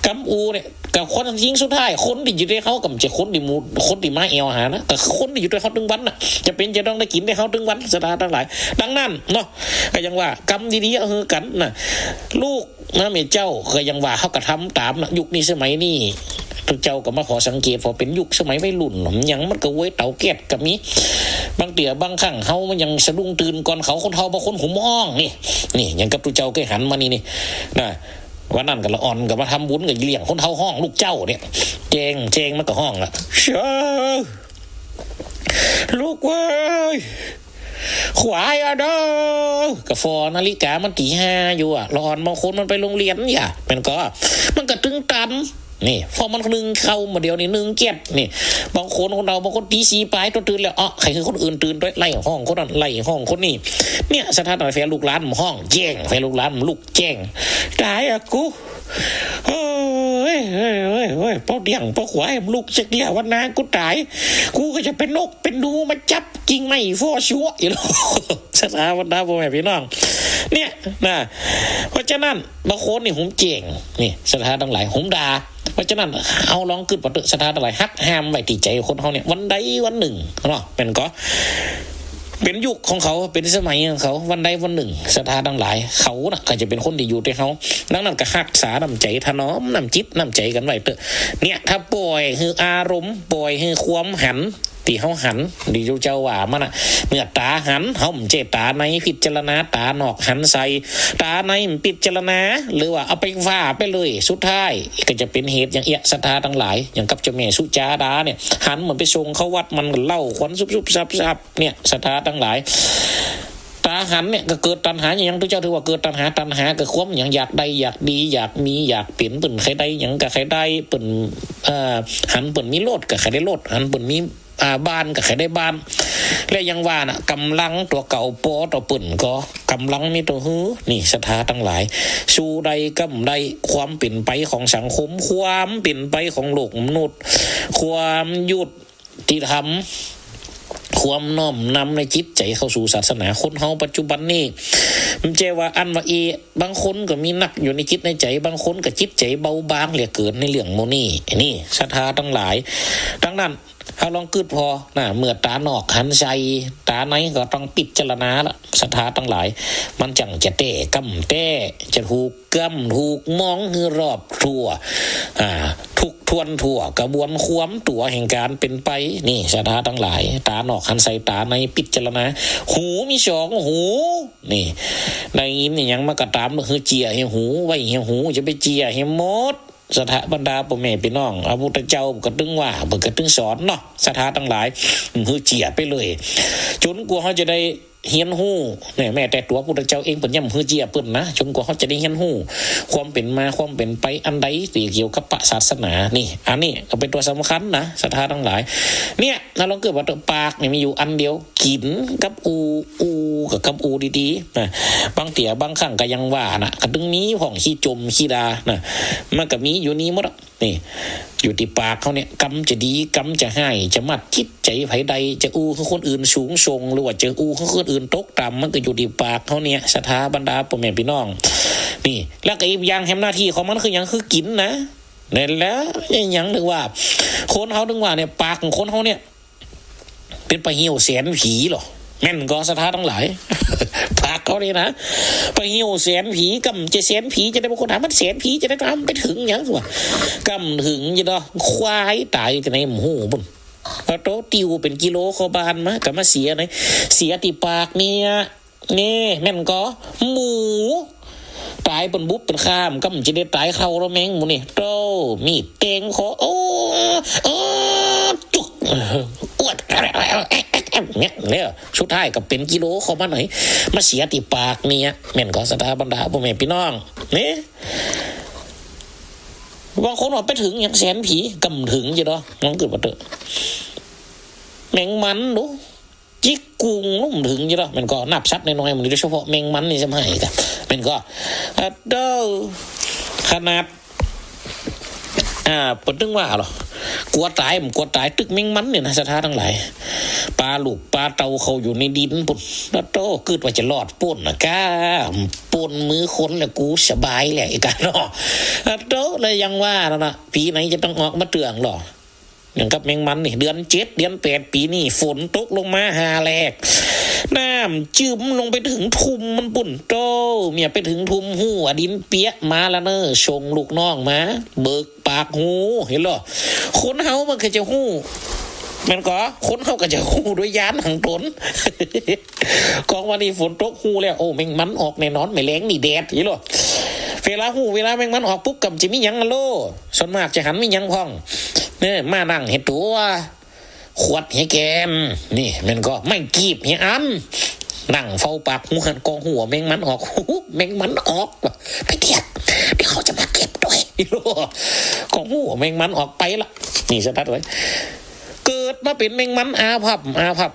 กำอู้เนี่ย กับคนยิงสุดท้าย คนตี้อยู่ตวยเฮาก็บ่ใจ้คนตี้หมู่ คนตี้มาแอ่วหานะ ก็คือคนตี้อยู่ตวยเฮาตึงวันน่ะ จะเป๋นจะต้องได้กิ๋นตวยเฮาตึงวัน ศรัทธาตังหลาย ดังนั้นเนาะ ก็ยังว่ากำดีๆ เอาหื้อกั๋นนะ ลูกนะแม่เจ้า ก็ยังว่าเฮาก็ทำต๋ามนะ ยุคนี้สมัยนี้ ตุ๊เจ้าก็มาผ่อสังเกต ผ่อเป๋นยุคสมัยวัยรุ่น หยังมันก็เวยเต๋าแก๊สก็มี บางเตื้อบางครั้งเฮามันยังสะดุ้งตื่นก่อนเขา คนเฒ่าบางคนหุมฮ้องนี่ นี่ หยังกับตุ๊เจ้าเกยหันมานี่ นี่ นะ วันนั้นก็ละอ่อนก็มาทำบุญก็เลี้ยงคนเฒ่าฮ้องลูกเจ้าเนี่ย แจ้ง แจ้งมันก็ฮ้องละ เช้อ ลูกเว้ย ขวายอะเด้อ ก็ผ่อนาฬิกามันตี๋ห้าอยู่อะ ละอ่อนบางคนมันไปโฮงเฮียนอย่า มันก็ มันก็ตึงตัน นี่ เพราะมันนึ่งข้าวมาเดี๋ยวนี้นึ่งแก๊สนี่ บางคนคนเฒ่าบางคนตี๋สี่ป๋ายต้องตื่นแล้ว เอ้อ ใค่หื้อคนอื่นตื่นตวย ไล่ฮ้องคนนั้น ไล่ฮ้องคนนี้ เนี่ย ศรัทธาตังหลาย แฝดลูกหลานมันฮ้อง แจ้ง แฝดลูกหลานมันลุกแจ้ง ต๋ายอะกู เฮ้ย เฮ้ย เฮ้ย เฮ้ย ป้อเดี้ยง ป้อขวาย มันลุกจักเดีย วันนากูต๋าย กูก็จะเป๋นนก เป๋นหนูมาจับ กิ่งไม้ฟอซัวอยู่แล้ว ศรัทธาบรรดาพ่อแม่พี่น้อง เนี่ยนะ เพราะฉะนั้นบางคนนี่หุมแจ้ง นี่ ศรัทธาตังหลาย หุมด่า เพราะฉะนั้นเฮาลองกึ๊ดว่าเต๊อะ ศรัทธาตังหลาย หักห้ามไว้ตี้ใจ๋คนเฮาเนี่ย วันใดวันนึ่งเนาะ แม่นก่อ เป๋นยุคของเขา เป๋นสมัยของเขา วันใดวันนึ่ง ศรัทธาตังหลาย เขาน่ะก็จะเป๋นคนตี้อยู่ตวยเฮา ดังนั้นก็ฮักษาน้ำใจ๋ ถนอมน้ำจิตน้ำใจ๋กั๋นไว้เต๊อะ เนี่ย ถ้าป่อยหื้ออารมณ์ ป่อยหื้อความหัน ตี้เฮาหัน ตี้ตุ๊เจ้าว่ามาน่ะ เมื่อต๋าหัน เฮาบ่ใจ้ต๋าในพิจารณา ต๋านอกหันใส่ ต๋าในบ่พิจารณา หรือว่าเอาไปว่าไปเลย สุดท้ายก็จะเป๋นเหตุอย่างเอี้ย ศรัทธาตังหลาย อย่างกับเจ้าแม่สุจาดาเนี่ย หันเหมือนไปส่งเข้าวัด มันก็เล่าขวัญซุบๆซับๆ เนี่ย ศรัทธาตังหลาย ต๋าหันเนี่ยก็เกิดตัณหา หยังตุ๊เจ้าถือว่าเกิดตัณหา ตัณหาก็ความหยัง อยากได้ อยากดี อยากมี อยากเป๋น เปิ้นใค่ได้หยังก็ใค่ได้ เปิ้น เอ่อ หันเปิ้นมีรถก็ใค่ได้รถ หันเปิ้นมี อ่า บ้านก็ใค่ได้บ้าน และอย่างว่าน่ะ ก๋ำลังตั๋วเก่าปอต่อเปิ้นก็ ก๋ำลังมีตั๋วหื้อ นี่ ศรัทธาตังหลาย สู้ได้ก้ำได้ ความเป๋นไปของสังคม ความเป๋นไปของโลกมนุษย์ ความยุติธรรม ความน้อมนำในจิตใจ๋เข้าสู่ศาสนา คนเฮาปัจจุบันนี้ บ่ใจ้ว่าอั้นว่าอี้ บางคนก็มีนักอยู่ในจิตในใจ๋ บางคนก็จิตใจ๋เบาบางเหลือเกินในเรื่องหมู่นี้ นี่ ศรัทธาตังหลาย ดังนั้น เฮาลองกึ๊ดผ่อนะ เมื่อต๋านอกหันใส่ ต๋าในก็ต้องพิจารณาละ ศรัทธาตังหลาย มันจั้งจะแต๊ก้ำแต๊ จะถูกก้ำถูกมองหื้อรอบทั่ว อ่า ทุกถ้วนทั่วกระบวนความตั๋วแห่งก๋านเป๋นไป นี่ ศรัทธาตังหลาย ต๋านอกหันใส่ ต๋าในพิจารณา หูมีสองหู นี่ ได้ยินอะหยังมาก็ต๋าม หื้อเจียหื้อหู ไว้หื้อหู จะไปเจียหื้อหมด ศรัทธาบรรดาป้อแม่ปี้น้อง พระพุทธเจ้าก็ตึงว่า เปิ้นก็ตึงสอนเนาะ ศรัทธาตังหลาย หื้อเจียไปเลย จ๋นกว่าเฮาจะได้เฮียนฮู้ เนี่ย แม้แต่ตั๋วพุทธเจ้าเองเปิ้นยังหื้อเจียเปิ้นนะ จ๋นกว่าเฮาจะได้เฮียนฮู้ ความเป๋นมา ความเป๋นไปอันใดตี้เกี่ยวกับพระศาสนา นี่ อันนี้ก็เป๋นตั๋วสำคัญนะ ศรัทธาตังหลาย เนี่ย เฮาลองกึ๊ดว่าเต๊อะ ปากนี่มีอยู่อันเดียว กิ๋นกับอู้ อู้ก็กับอู้ดีๆ นะ บางเตื้อบางครั้งก็อย่างว่าน่ะ ก็ตึงมีพ่องขี้จ๋มขี้ด่านะ มันก็มีอยู่นี่หมดอะ นี่ อยู่ตี้ปากเฮาเนี่ย กำจะดี กำจะฮ้าย จะมัดจิตใจ๋ใผใด จะอู้หื้อคนอื่นสูงส่ง หรือว่าจะอู้หื้อคนอื่นตกต่ำ มันก็อยู่ตี้ปากเฮาเนี่ย ศรัทธาบรรดาป้อแม่ปี้น้อง นี่ แล้วก็อีกอย่างแหม หน้าตี้ของมันคือหยัง คือกิ๋นนะ นั่นแหละ หยังถึงว่า คนเฮาถึงว่าเนี่ย ปากของคนเฮาเนี่ย เป๋นป่าเหี่ยวแสนผีเหรอ แม่นก่อ ศรัทธาตังหลาย ปากเฮานี่นะ ป่าเหี่ยวแสนผี กำจะแสนผีจะได้ บางคนถามมันแสนผีจะได้ ต๋ามไปเถิงหยังวะ กำเถิงจะดอ ควายต๋ายตี้ไหนบ่ฮู้ปุ้น เอาโตติวเป๋นกิโลเข้าบ้านมา ก็มาเสียไหน เสียตี้ปากเนี่ย นี่ แม่นก่อ หมู ต๋ายเป๋นบุบเป๋นข้าม กำจะได้ต๋ายเข้าแล้วแมงหมู่นี่ โต้ มีดแตงคอ โอ้ โอ้ จุก อวด เนี่ย แล้วสุดท้ายก็เป๋นกิโลเข้ามาไหน มาเสียตี้ปากเนี่ย แม่นก่อ ศรัทธาบรรดาป้อแม่ปี้น้อง นี่ บางคนว่าไปเถิงหยังแสนผี กำเถิงจะดอ ลองกึ๊ดว่าเต๊อะ แมงมันดู จิ๊กกุ่งลุ่มเถิงอยู่แล้ว แม่นก่อ นับสัตว์น้อยๆ มันโดยเฉพาะแมงมันนี่ซ้ำหายกะ แม่นก่อ อะเด้อ ขนาด อ่า เปิ้นตึงว่าเหรอ กั๋วต๋าย บ่กั๋วต๋าย ตึกแมงมันเนี่ยนะ ศรัทธาตังหลาย ป๋าลูกป๋าเต้าเข้าอยู่ในดินปุ้น อะโต้ กึ๊ดว่าจะรอดป๊นนะก้า ป๊นมือคนแล้วกูสบายแล้ว ไอ้ก้าเนาะ อะโต้ แล้วยังว่านั่นนะ ปี๋ไหนจะต้องออกมาเตื้องเหรอ อย่างกับแมงมันนี่ เดือนเจ็ด เดือนแปด ปี๋นี้ ฝนตกลงมาหาแหลก น้ำจื้มลงไปเถิงทุ่มมันปุ้น โต้ เมียไปเถิงทุ่มฮู้ว่าดินเปียก มาแล้วเน่อ ส่งลูกน้องมา เบิกปากฮู หันล่อ คนเฮามันก็จะฮู้ แม่นก่อ คนเฮาก็จะฮู้โดยญาณของต๋น กองว่านี่ฝนตกฮู้แล้ว โอ้ แมงมันออกแน่นอน แม่แลงนี่แดด หันล่อ เวลาฮู้ เวลาแมงมันออกปุ๊บ ก็จะมีหยังหันล่อ ส่วนมากจะหันมีหยังพ่อง เนี่ย มานั่งเหียตั๋ว ขวดเหียแกน นี่ แม่นก่อ ไม้กีบเหียอัน นั่งเฝ้าปากฮูหั้น กองฮู้ว่าแมงมันออก แมงมันออก ไปเตียก เดี๋ยวเขาจะมาเก็บด้วย กองฮู้ว่าแมงมันออกไปละ นี่สะตั๊ดไว้ เกิดมาเป๋นแมงมันอาภัพ อาภัพ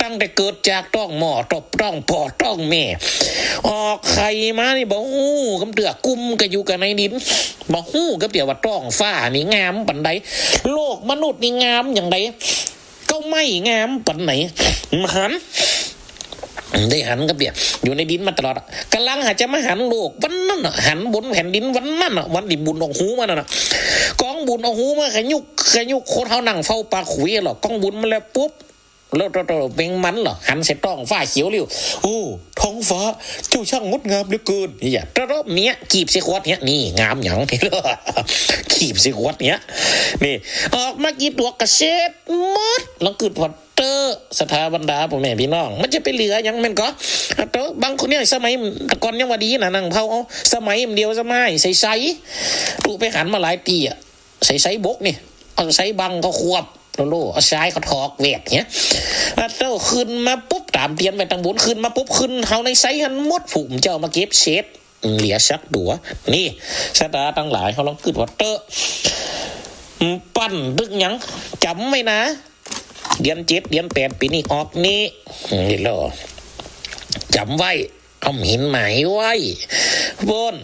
ตั้งแต่เกิดจากต๊องหม้อ ต๊อง ต๊องป้อต๊องแม่ ออกไข่มานี่บ่ฮู้กำเตื้อ กุมก็อยู่กับในดิน บ่ฮู้กำเตื้อว่าต๊องฟ้านี่งามปานใด โลกมนุษย์นี่งามอย่างใด เก๊าไม้งามปานไหน บ่หัน ได้หันกำเตื้อ อยู่ในดินมาตลอดอะ ก่ำลังหาจะมาหันโลกวันนั้นอะ หันบนแผ่นดินวันนั้นอะ วันตี้บุญออกฮูมานั่นอะ กองบุญออกฮูมา ขยุก ขยุก คนเฮานั่งเฝ้าปากฮูหันล่อ กองบุญมาแล้วปุ๊บ แล้วโตๆ แมงมันเหรอ หันใส่ต๊องฟ้าเขียวเลี้ยว โอ้ ท้องฟ้า เจ้าช่างงดงามเหลือเกิน นี่จ้ะ โตๆ เมียกีบใส่ขวดเหีย นี่งามหยัง กีบใส่ขวดเหีย นี่ ออกมากี่ตั๋วก็เสร็จหมด ลองกึ๊ดผ่อเต๊อะ ศรัทธาบรรดาป้อแม่ปี้น้อง มันจะไปเหลือหยัง แม่นก่อ อะโต บางคนเนี่ย สมัยแต่ก่อนยังว่าดีนะ นั่งเผา เอา สมัยมันเดียว สมัยใสๆ ตุ๊ไปหันมาหลายตี้อะ ใสๆ บกนี่ เอาใสบังเขาควบ โลโล เอาทรายเขาถอกแหวกเหีย อะโต ขึ้นมาปุ๊บ ต๋ามเตียนไปตังบน ขึ้นมาปุ๊บ ขึ้นเฮาในไซหั้นหมด ผู้เจ้ามาเก็บเศษ เหลือสักตั๋ว นี่ ศรัทธาตังหลาย เฮาลองกึ๊ดผ่อเต๊อะ อืม ปั้นตึกหยัง จ๋ำไว้นะ เดือนเจ็ด เดือนแปด ปี๋นี้ออกนี้ นี่ลอ จ๋ำไว้ เอาหินหมายไว้ ปู๊น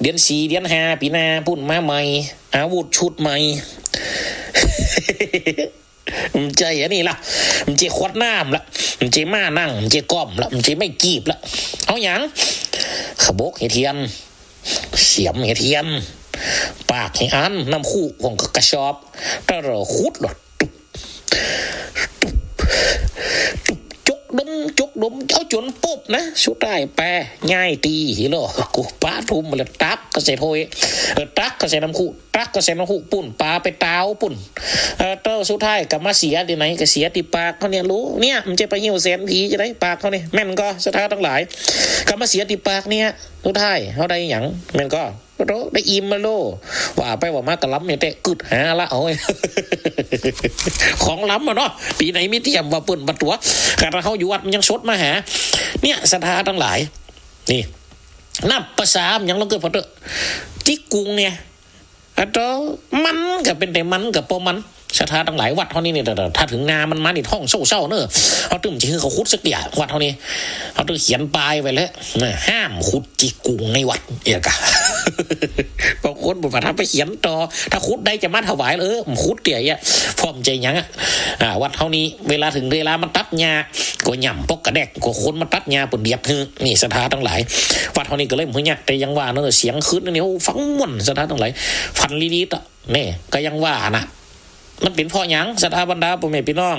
เดือนสี่ เดือนห้า ปี๋หน้าปู๊นมาใหม่ อาวุธชุดใหม่ บ่ใจ้อันนี้ละ บ่ใจ้ขวดน้ำละ บ่ใจ้ม้านั่ง บ่ใจ้ก้อมละ บ่ใจ้ไม้กีบละ เอาหยัง ขบกเหียเทียน เสียมเหียเทียน ปากเหียอัน น้ำคุ พ่องกระสอบ ตะเหล่อขุดโลด ตุ๊บ ตุ๊บ ตุ๊บ จกดม จกดม เอาจ๋นปุ๊บนะ สุดท้ายแปย้ายตี้ หันล่อ กูปาทุ่มไปแล้ว ตักก็ใส่ถ้วย เออ ตักก็ใส่น้ำคุ ตักก็ใส่น้ำคุปู๊น ป๋าไปตาวปู๊น เออ โต สุดท้ายก็มาเสียตี้ไหน ก็เสียตี้ปากเฮาเนี่ย ลูก เนี่ย บ่ใจ้ไปหิ้วแสนผีจะได้ ปากเฮานี่ แม่นก่อ ศรัทธาตังหลาย ก็มาเสียตี้ปากเนี่ย สุดท้ายเฮาได้หยัง แม่นก่อ โอ้โห ได้อิ่มมาโล ว่าไปว่ามาก็ล้ำเนี่ย แต่กึ๊ดหาละ โอ้ย ของล้ำอะเนาะ ปี๋ไหนมีเตี้ยมว่าเปิ้นบ่ตั๋ว ขนาดเฮาอยู่วัดมันยังสดมาหา เนี่ย ศรัทธาตังหลาย นี่ นับประสาหยังลองกึ๊ดผ่อเต๊อะ จิ๊กกุ่งเนี่ย อะโต มันก็เป๋นแต่มันก็บ่มัน ศรัทธาตังหลาย วัดเฮานี่เนี่ย ถ้าเถิงนามันมานี่ ฮ้องเซ้าๆ เน่อ เฮาตึงบ่ใจ้หื้อเขาขุดสักเตื้อ วัดเฮานี่ เฮาตึงเขียนป้ายไว้แล้วนะ ห้ามขุดจิ๊กกุ่งในวัด เอียกะ บางคนบอกว่าถ้าไปเขียนต่อ ถ้าขุดได้จะมาถวาย เออ บ่ขุดเตื้อเอีย พ่องบ่ใจ้หยังอะ อ่า วัดเฮานี่ เวลาเถิงเวลามันตัดหญ้า ก็หย่ำปอกกระแดก ก็คนมาตัดหญ้าเปิ้นเหยียบหื้อ นี่ ศรัทธาตังหลาย วัดเฮานี่ก็เลยบ่หื้อหยัง แต่ยังว่าเน่อ เสียงครื๊ดนี่ โอ้ ฟังม่วน ศรัทธาตังหลาย ฟันลีดๆ อะ นี่ ก็ยังว่านะ มันเป๋นเพราะหยัง ศรัทธาบรรดาป้อแม่ปี้น้อง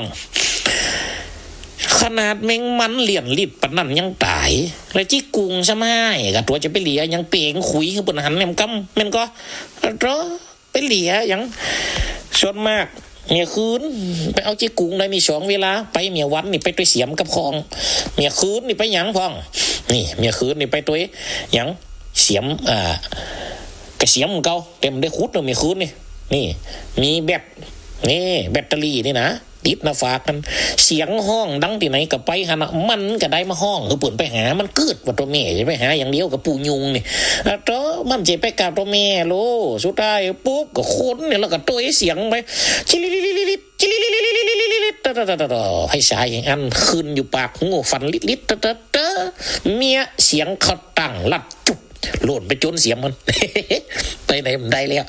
ขนาดแมงมันเลี้ยนฤทธิ์ปานนั้นยังต๋าย แล้วจิ๊กกุ่งซ้ำฮ้าย ก็ตั๋วจะไปเหลือหยัง เป๋งขุยหื้อเปิ้นหันแหนมกำ แม่นก่อ โต ไปเหลือหยัง ส่วนมาก เมียคืน ไปเอาจิ๊กกุ่งได้มีสองเวลา ไปเมียวันนี่ไปตวยเสียมกับคอง เมียคืนนี่ไปหยังพ่อง นี่ เมียคืนนี่ไปตวยหยัง เสียม อ่า กะเสียมเก่า แต่บ่ได้ขุดเน่อ เมียคืนนี่ นี่ มีแบต นี่ แบตเตอรี่นี่นะ ติดหน้าฝากหั้น เสียงฮ้องดังตี้ไหนก็ไปหั้นน่ะ มันก็ได้มาฮ้อง คือเปิ้นไปหา มันกึ๊ดว่าตั๋วแม่ จะไปหาอย่างเดียวกับปู่ยุงนี่ อะโต มันจะไปกับตั๋วแม่โล สุดท้ายปุ๊บ ก็คนเนี่ย แล้วก็ตวยเสียงไป จิลิลิลิลิลิ จิลิลิลิลิลิลิลิลิ ตะตะตะตะตะ ไฟฉายอันขึ้นอยู่ปากหู ฟันลิดลิด ตะตะตะ เมียเสียงเขาตั้งลัดจุบ โล่นไปจ๋นเสียมมัน ไปไหนบ่ได้แล้ว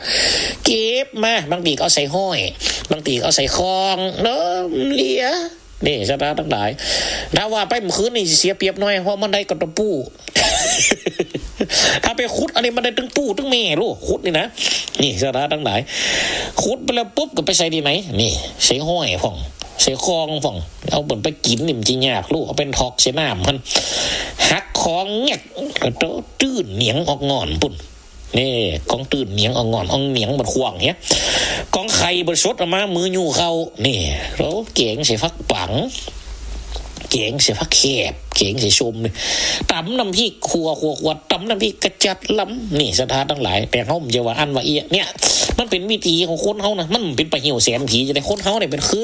เก็บมา บางตี้ก็เอาใส่ฮ้อย บางตี้ก็เอาใส่คอง เนาะ เหลือ นี่ ศรัทธาตังหลาย ถ้าว่าไปเมื่อคืนนี่เสียเปรียบหน่อย เพราะมันได้กระปู ถ้าไปขุดอันนี้มันได้ตึงปู่ตึงแม่โล ขุดนี่นะ นี่ ศรัทธาตังหลาย ขุดไปแล้วปุ๊บก็ไปใส่ตี้ไหน นี่ ใส่ฮ้อยพ่อง ใส่คองพ่อง เอาเปิ้นไปกิ๋นนี่มันจะยากโล เอาไปถอกใส่น้ำหั้น หัก ของแงก โต้ตื้นเหนียงออกง่อนปุ้น นี่ ของตื้นเหนียงออกง่อน เอาเหนียงมันขว้างเหีย ของใค่บ่สดเอามามือยู้เข้า นี่ โอ้ แก๋งใส่ฟักปั๋ง แก๋งใส่ฟักแขบ แก๋งใส่ส้มนี่ ต๋ำน้ำพริกขั่ว ขั่ว ขั่ว ต๋ำน้ำพริกกระจัดล้ำ นี่ศรัทธาตังหลาย แต่เฮาบ่ใจ้ว่าอั้นว่าอี้ เนี่ย มันเป๋นวิถีของคนเฮานะ มันเป๋นป่าเหี่ยวแสนผีจะได้ คนเฮาเนี่ยเป๋นคือ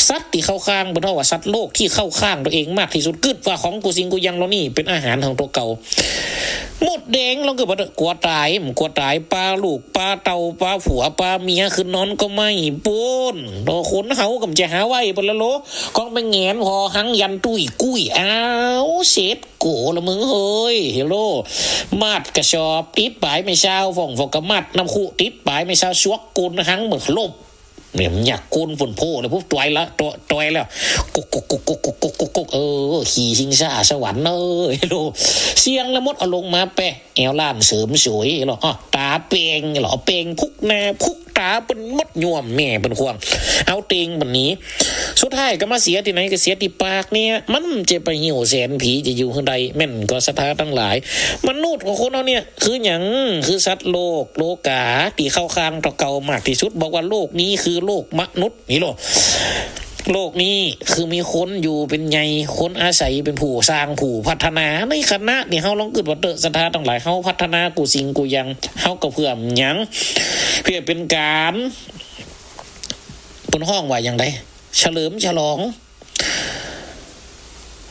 สัตว์ตี้เข้าข้าง เปิ้นฮ้องว่าสัตว์โลกตี้เข้าข้างตั๋วเองมากตี้สุด กึ๊ดว่าของกู้สิ่งกู้อย่างเหล่านี้เป๋นอาหารของตั๋วเก่า มดแดงลองกึ๊ดว่ากั๋วต๋าย บ่กั๋วต๋าย ปาลูก ปาเต้า ปาผัว ปาเมีย ขึ้นนอนก็ไหม้ปู้น ตั๋วคนเฮาก็บ่ใจ้หาไหว้เปิ้นละโล ก้องไปแหงนผ่อหังยันตุ้ยกุ้ย อ้าว เสร็จโก๋ละมึงเฮย เฮโล มัดกระสอบ ติดป๋ายแม่สาว ฟ้อง ฟ้องก็มัด น้ำคุ ติดป๋ายแม่สาว สวกโกนหังเหมือนลบ เนี่ย มันอยากโกนฝนโพเลย ปุ๊บ ตวยละ ตวย ตวยแล้ว กุกกุกกุกกุกกุกกุกกุก เออ ขี่ชิงช้าสวรรค์เอ้ย เฮโล เสี้ยงละมด เอาลงมาแปะ แอวร้านเสริมสวยเหรอ อ้อ ต๋าแป๋งเหรอ แป๋งพุกหน้าพุกต๋าเปิ้นมด ย่วมแม่เปิ้นขว้าง เอาเต็งเปิ้นหนี สุดท้ายก็มาเสียตี้ไหน ก็เสียตี้ปากเนี่ย มันจะป่าเหี่ยวแสนผีจะอยู่หื้อใด แม่นก่อศรัทธาตังหลาย มนุษย์ของคนเฮาเนี่ย คือหยัง คือสัตว์โลก โลก๋า ตี้เข้าข้างตั๋วเก่ามากตี้สุด บอกว่าโลกนี้คือโลกมนุษย์ นี่โลก โลกนี้คือมีคนอยู่เป๋นใหญ่ คนอาศัยเป๋นผู้สร้างผู้พัฒนา ในขณะตี้เฮาลองกึ๊ดว่าเต๊อะ ศรัทธาตังหลาย เฮาพัฒนากู้สิ่งกู้อย่าง เฮาก็เปื้อหยัง เปื้อเป๋นก๋าน เปิ้นฮ้องว่าหยังใด เฉลิมฉลอง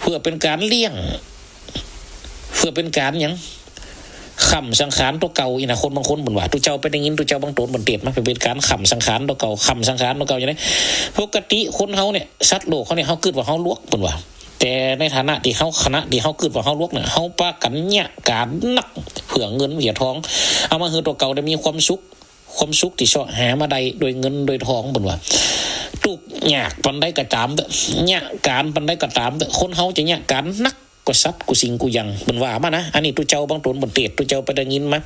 เปื้อเป๋นก๋านเลี้ยง เปื้อเป๋นก๋านหยัง ขำสังขารตั๋วเก่าอี้นะ คนบางคนเปิ้นว่า ตุ๊เจ้าไปได้ยินตุ๊เจ้าบางต๋นเปิ้นเตศน์มา เป๋นก๋านขำสังขารตั๋วเก่า ขำสังขารตั๋วเก่าอย่างนี้ ปกติคนเฮาเนี่ย สัตว์โลกเฮาเนี่ย เฮากึ๊ดว่าเฮาหลวกเปิ้นว่า แต่ในฐานะตี้เฮา ขณะตี้เฮากึ๊ดว่าเฮาหลวกเนี่ย เฮาปากั๋นเยียะก๋านหนัก เปื้อเงินเปื้อทอง เอามาหื้อตั๋วเก่าได้มีความสุข ความสุขตี้เซาะหามาได้โดยเงินโดยทองเปิ้นว่า ตุ๊กข์ยากปานใดก็ต๋ามเต๊อะ เยียะก๋านปานใดก็ต๋ามเต๊อะ คนเฮาจะเยียะก๋านหนัก กว่าสัตว์กู้สิ่งกู้อย่าง เปิ้นว่ามานะ อันนี้ตุ๊เจ้าบางต๋นเปิ้นเตศน์ ตุ๊เจ้าไปได้ยินมา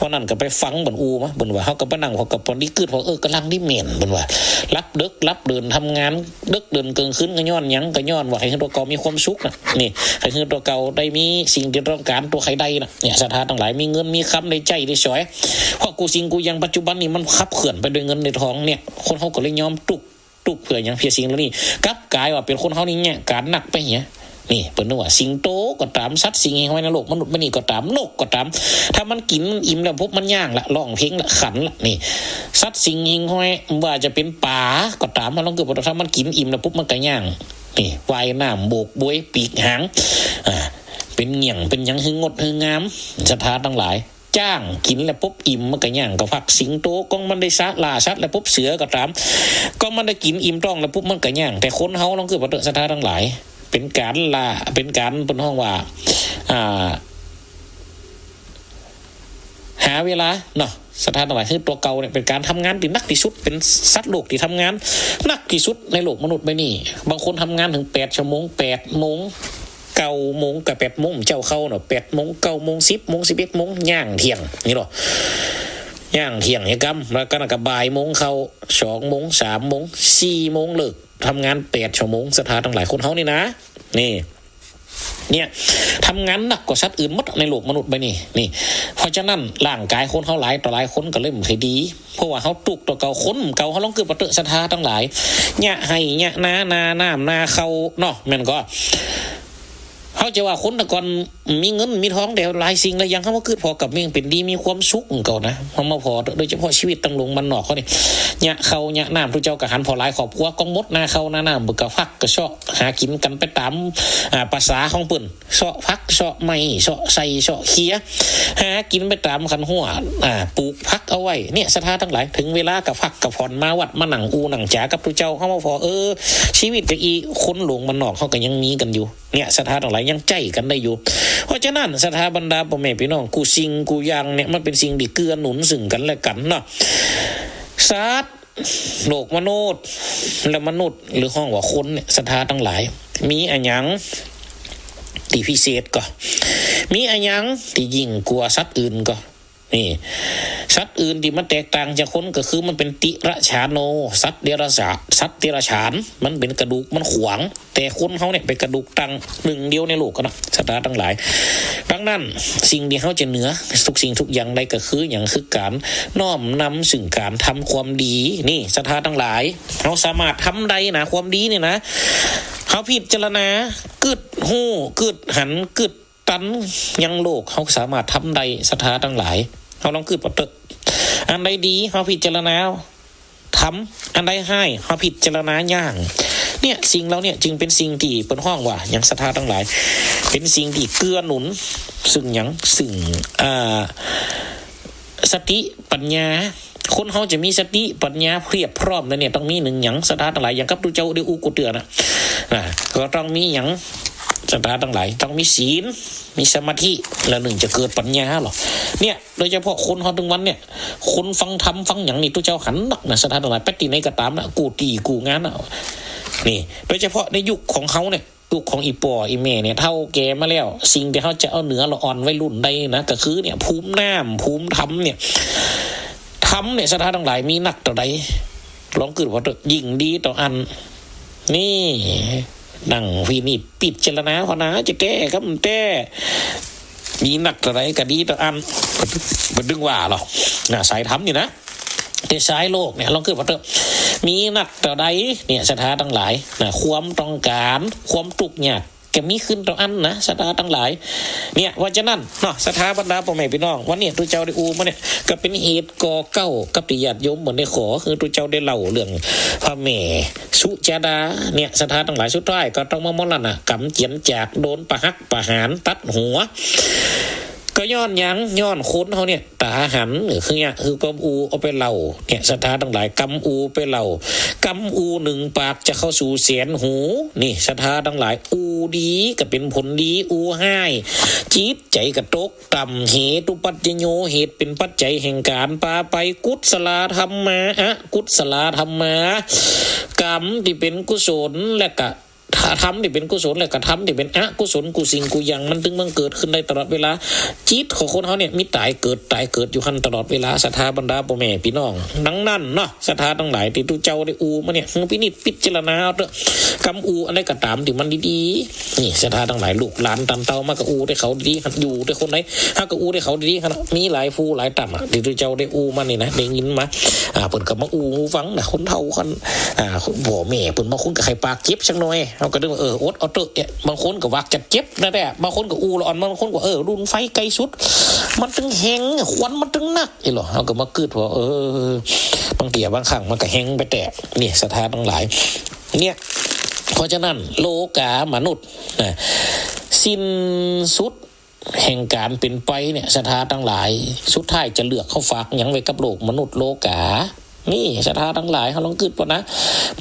วันนั้นก็ไปฟังเปิ้นอู้มา เปิ้นว่า เฮาก็ไปนั่ง เฮาก็ปอดีกึ๊ด เฮา เออ ก่ำลังดีแม่น เปิ้นว่า หลับเดิ็กหลับเดิน ทำงานเดิ็กเดินเกิ่งคืน ก็ย้อนหยัง ก็ย้อนว่าใค่หื้อตั๋วเก่ามีความสุขนะ นี่ ใค่หื้อตั๋วเก่าได้มีสิ่งตี้ต้องก๋านตั๋วใค่ได้นะ เนี่ย ศรัทธาตังหลาย มีเงินมีคำได้ใจ๊ได้สอย เพราะกู้สิ่งกู้อย่างปัจจุบันนี่มันขับเคลื่อนไปโดยเงินโดยทองเนี่ย คนเฮาก็เลยยอมตุ๊กข์ ตุ๊กข์เปื้อหยัง เปื้อสิ่งเหล่านี้ กลับก๋ายว่าเป๋นคนเฮานี่เยียะก๋านหนักไปเหีย นี่ เปิ้นนึกว่าสิงโตก็ต๋าม สัตว์สิ่งแห่งห้อยในโลกมนุษย์เฮานี่ก็ต๋าม นกก็ต๋าม ถ้ามันกิ๋นมันอิ่มแล้วปุ๊บมันย้างละ ฮ้องเพลงละ ขันละ นี่ สัตว์สิ่งแห่งห้อย บ่ว่าจะเป๋นป๋าก็ต๋าม เฮาลองกึ๊ดว่าถ้ามันกิ๋นอิ่มแล้วปุ๊บมันก็ย้าง นี่ ว่ายน้ำโบกบวยปีกหาง อ่า เป๋นเงี่ยงเป๋นหยังหื้องดหื้องาม ศรัทธาตังหลาย จ๊างกิ๋นแล้วปุ๊บอิ่มมันก็ย้างก็ฟัก สิงโตก้องมันได้สะ ล่าสัตว์แล้วปุ๊บ เสือก็ต๋าม ก้องมันได้กิ๋นอิ่มต๊องแล้วปุ๊บมันก็ย้าง แต่คนเฮาลองกึ๊ดว่าเต๊อะ ศรัทธาตังหลาย เป๋นก๋านล่า เป๋นก๋านเปิ้นฮ้องว่า อ่า หาเวลาเนาะ ศรัทธาตังหลาย หื้อตั๋วเก่าเนี่ยเป๋นก๋านทำงานตี้หนักตี้สุด เป๋นสัตว์โลกตี้ทำงานหนักตี้สุดในโลกมนุษย์ใบนี้ บางคนทำงานเถิงแปดชั่วโมง แปดโมง เก้าโมงกับแปดโมงเจ้าเข้าเนาะ แปดโมง เก้าโมง สิบโมง สิบเอ็ดโมง ย้างเที่ยง นี่เนาะ ย้างเที่ยงเหียกำ แล้วก็นั่นก็บ่ายโมงเข้า สองโมง สามโมง สี่โมงเลิก ทำงานแปดชั่วโมง ศรัทธาตังหลาย คนเฮานี่นะ นี่ เนี่ย ทำงานหนักกว่าสัตว์อื่นหมดในโลกมนุษย์ใบนี้ นี่ เพราะฉะนั้นร่างก๋ายคนเฮาหลายต่อหลายคนก็เลยบ่ค่อยดี เพราะว่าเฮาตุ๊กข์ตั๋วเก่า คนเก่า เฮาลองกึ๊ดว่าเต๊อะ ศรัทธาตังหลาย เยียะไฮ่เยียะนา นาน้ำนาข้าวเนาะ แม่นก่อ เฮาจะว่าคนแต่ก่อนมีเงินมีทองแต่หลายสิ่งหลายอย่าง เฮาบ่กึ๊ดผ่อกับเมืองเป๋นดีมีความสุขเหมือนเก่านะ เฮามาผ่อ โดยเฉพาะชีวิตตังหลวงบ้านนอกเฮานี่ เยียะข้าวเยียะน้ำ ตุ๊เจ้าก็หันผ่อหลายครอบครัว ก้องหมดนาข้าวนาน้ำ เปิ้นก็ฟักก็เซาะหากิ๋นกั๋นไปต๋าม อ่า ภาษาของเปิ้น เซาะผัก เซาะไม้ เซาะไส้ เซาะเขี้ย หากิ๋นไปต๋ามคันหัว อ่า ปลูกผักเอาไว้ เนี่ย ศรัทธาตังหลาย เถิงเวลาก็ฟักก็ผ่อนมาวัด มานั่งอู้นั่งจ๋ากับตุ๊เจ้า เฮามาผ่อ เออ ชีวิตก็อี้ คนหลวงบ้านนอกเฮาก็ยังมีกั๋นอยู่ เนี่ย ศรัทธาตังหลาย ยังใจ๊กั๋นได้อยู่ เพราะฉะนั้น ศรัทธาบรรดาป้อแม่ปี้น้อง กู้สิ่งกู้อย่างเนี่ย มันเป๋นสิ่งตี้เกื้อหนุนซึ่งกั๋นและกั๋นเนาะ สัตว์ โลกมนุษย์ และมนุษย์ หรือฮ้องว่าคนเนี่ย ศรัทธาตังหลาย มีอะหยังตี้พิเศษก่อ มีอะหยังตี้ยิ่งกว่าสัตว์อื่นก่อ นี่ สัตว์อื่นตี้มันแตกต่างจากคนก็คือมันเป๋นติระฉาโน สัตว์เดรัจฉาน สัตว์เดรัจฉาน มันเป๋นกระดูกมันขวาง แต่คนเฮาเนี่ยเป๋นกระดูกตั้งนึ่งเดียวในโลกกั๋นนะ ศรัทธาตังหลาย ดังนั้นสิ่งตี้เฮาจะเหนือทุกสิ่งทุกอย่างได้ก็คือหยัง คือก๋านน้อมนำซึ่งก๋านทำความดี นี่ ศรัทธาตังหลาย เฮาสามารถทำได้นะ ความดีนี่นะ เฮาพิจารณากึ๊ดฮู้ กึ๊ดหัน กึ๊ด ตันยังโลก เฮาสามารถทำได้ ศรัทธาตังหลาย เฮาลองกึ๊ดเป๋าเต๊อะ อันใดดี เฮาพิจารณาทำ อันใดฮ้าย เฮาพิจารณายั้ง เนี่ย สิ่งเหล่าเนี่ยจึงเป๋นสิ่งตี้เปิ้นฮ้องว่าหยัง ศรัทธาตังหลาย เป๋นสิ่งตี้เกื้อหนุน ซึ่งหยัง ซึ่ง อ่า สติปัญญา คนเฮาจะมีสติปัญญาเพียบพร้อมได้เนี่ย ต้องมีนึ่งหยัง ศรัทธาตังหลาย อย่างกับตุ๊เจ้าได้อู้กู้เตื้อนะ นะ ก็ต้องมีหยัง ศรัทธาตังหลาย ต้องมีศีล มีสมาธิ แล้วนึ่งจะเกิดปัญญาหรอ เนี่ย โดยเฉพาะคนเฮาตึงวันเนี่ย คนฟังธรรมฟังหยังนี่ ตุ๊เจ้าหันนักนะ ศรัทธาตังหลาย ไปตี้ไหนก็ต๋ามนะ กู้ตี้กู้งานนะ นี่ โดยเฉพาะในยุคของเฮาเนี่ย ยุคของอี่ป้ออี่แม่เนี่ย เฒ่าแก่มาแล้ว สิ่งตี้เฮาจะเอาเหนือละอ่อนวัยรุ่นได้นะ ก็คือเนี่ย ภูมิน้ำ ภูมิธรรมเนี่ย ธรรมเนี่ย ศรัทธาตังหลาย มีนักเต้าใด ลองกึ๊ดเป๋าเต๊อะ ยิ่งดีเต้าอั้น นี่ นั่งพินิจพิจารณาภาวนา จะแต๊กำแต๊ มีนักเต้าใดก็ดีเต้าอั้น เปิ้นตึงว่าหรอ นะ สายธรรมนี่นะ แต่สายโลกเนี่ย ลองกึ๊ดเป๋าเต๊อะ มีนักเต้าใดเนี่ย ศรัทธาตังหลาย นะ ความต้องก๋าน ความตุ๊กข์ยาก ก็มีขึ้นเต้าอั้นนะ ศรัทธาตังหลาย เนี่ย เพราะฉะนั้นเนาะ ศรัทธาบรรดาป้อแม่ปี้น้อง วันนี้ตุ๊เจ้าได้อู้มาเนี่ย ก็เป๋นเหตุก่อเกล้ากับตี้ญาติโยมเปิ้นได้ขอ คือตุ๊เจ้าได้เล่าเรื่องพระแม่สุจาดา เนี่ย ศรัทธาตังหลาย สุดท้ายก็ต้องมามรณะก๋รรมเจียนจาก โดนประหักประหารตัดหัว ก็ย้อนหยัง ย้อนคนเฮาเนี่ย ต๋าหัน เออ คือเนี่ย คือกำอูเอาไปเล่า เนี่ย ศรัทธาตังหลาย กำอูไปเล่า กำอูนึ่งปากจะเข้าสู่แสนหู นี่ ศรัทธาตังหลาย อูดีก็เป๋นผลดี อูฮ้าย จิตใจ๋ก็ตกต่ำ เหตุปัจจโย เหตุเป๋นปัจจัยแห่งก๋านปาไป กุศลาธัมมา อกุศลาธัมมา กรรมตี้เป๋นกุศล และก็ ธรรมตี้เป๋นกุศล และก็ธรรมตี้เป๋นอกุศล กู้สิ่งกู้อย่าง มันตึงบังเกิดขึ้นได้ตลอดเวลา จิตของคนเฮาเนี่ย มีต๋ายเกิด ต๋ายเกิดอยู่หั้นตลอดเวลา ศรัทธาบรรดาป้อแม่ปี้น้อง ดังนั้นเนาะ ศรัทธาตังหลาย ตี้ตุ๊เจ้าได้อู้มาเนี่ย หื้อพินิจพิจารณาเอาเต๊อะ กำอูอันใดก็ต๋ามตี้มันดีๆ นี่ ศรัทธาตังหลาย ลูกหลานตันเต้ามาก็อู้ได้เขาดีๆ หั้น อยู่ได้คนใด หากก็อู้ได้เขาดีๆ หั้นนะ มีหลายผู้หลายต้านอะ ตี้ตุ๊เจ้าได้อู้มานี่นะ ได้ยินมา อ่า เปิ้นก็มาอู้ฟังนะ คนเฒ่าคัน อ่า ป้อแม่เปิ้นบางคนก็ใค่ปากเจ็บสักหน่อย เฮาก็นึกว่า เออ อดเอาเต๊อะเนี่ย บางคนก็วากจัดเจ็บนั่นแหละ บางคนก็อู้ละอ่อน บางคนก็ เออ ลุนไฟใก้สุด มันตึงแฮง ควันมันตึงนัก อี้หรอ เฮาก็มากึ๊ดว่า เออ บางเตื้อบางครั้งมันก็แฮงไปแต๊ นี่ ศรัทธาตังหลาย เนี่ย เพราะฉะนั้น โลกามนุษย์นะ สิ้นสุด แห่งก๋านเป๋นไปเนี่ย ศรัทธาตังหลาย สุดท้ายจะเลือกเฮาฝากหยังไว้กับโลกมนุษย์โลกา นี่ ศรัทธาตังหลาย เฮาลองกึ๊ดเป๋านะ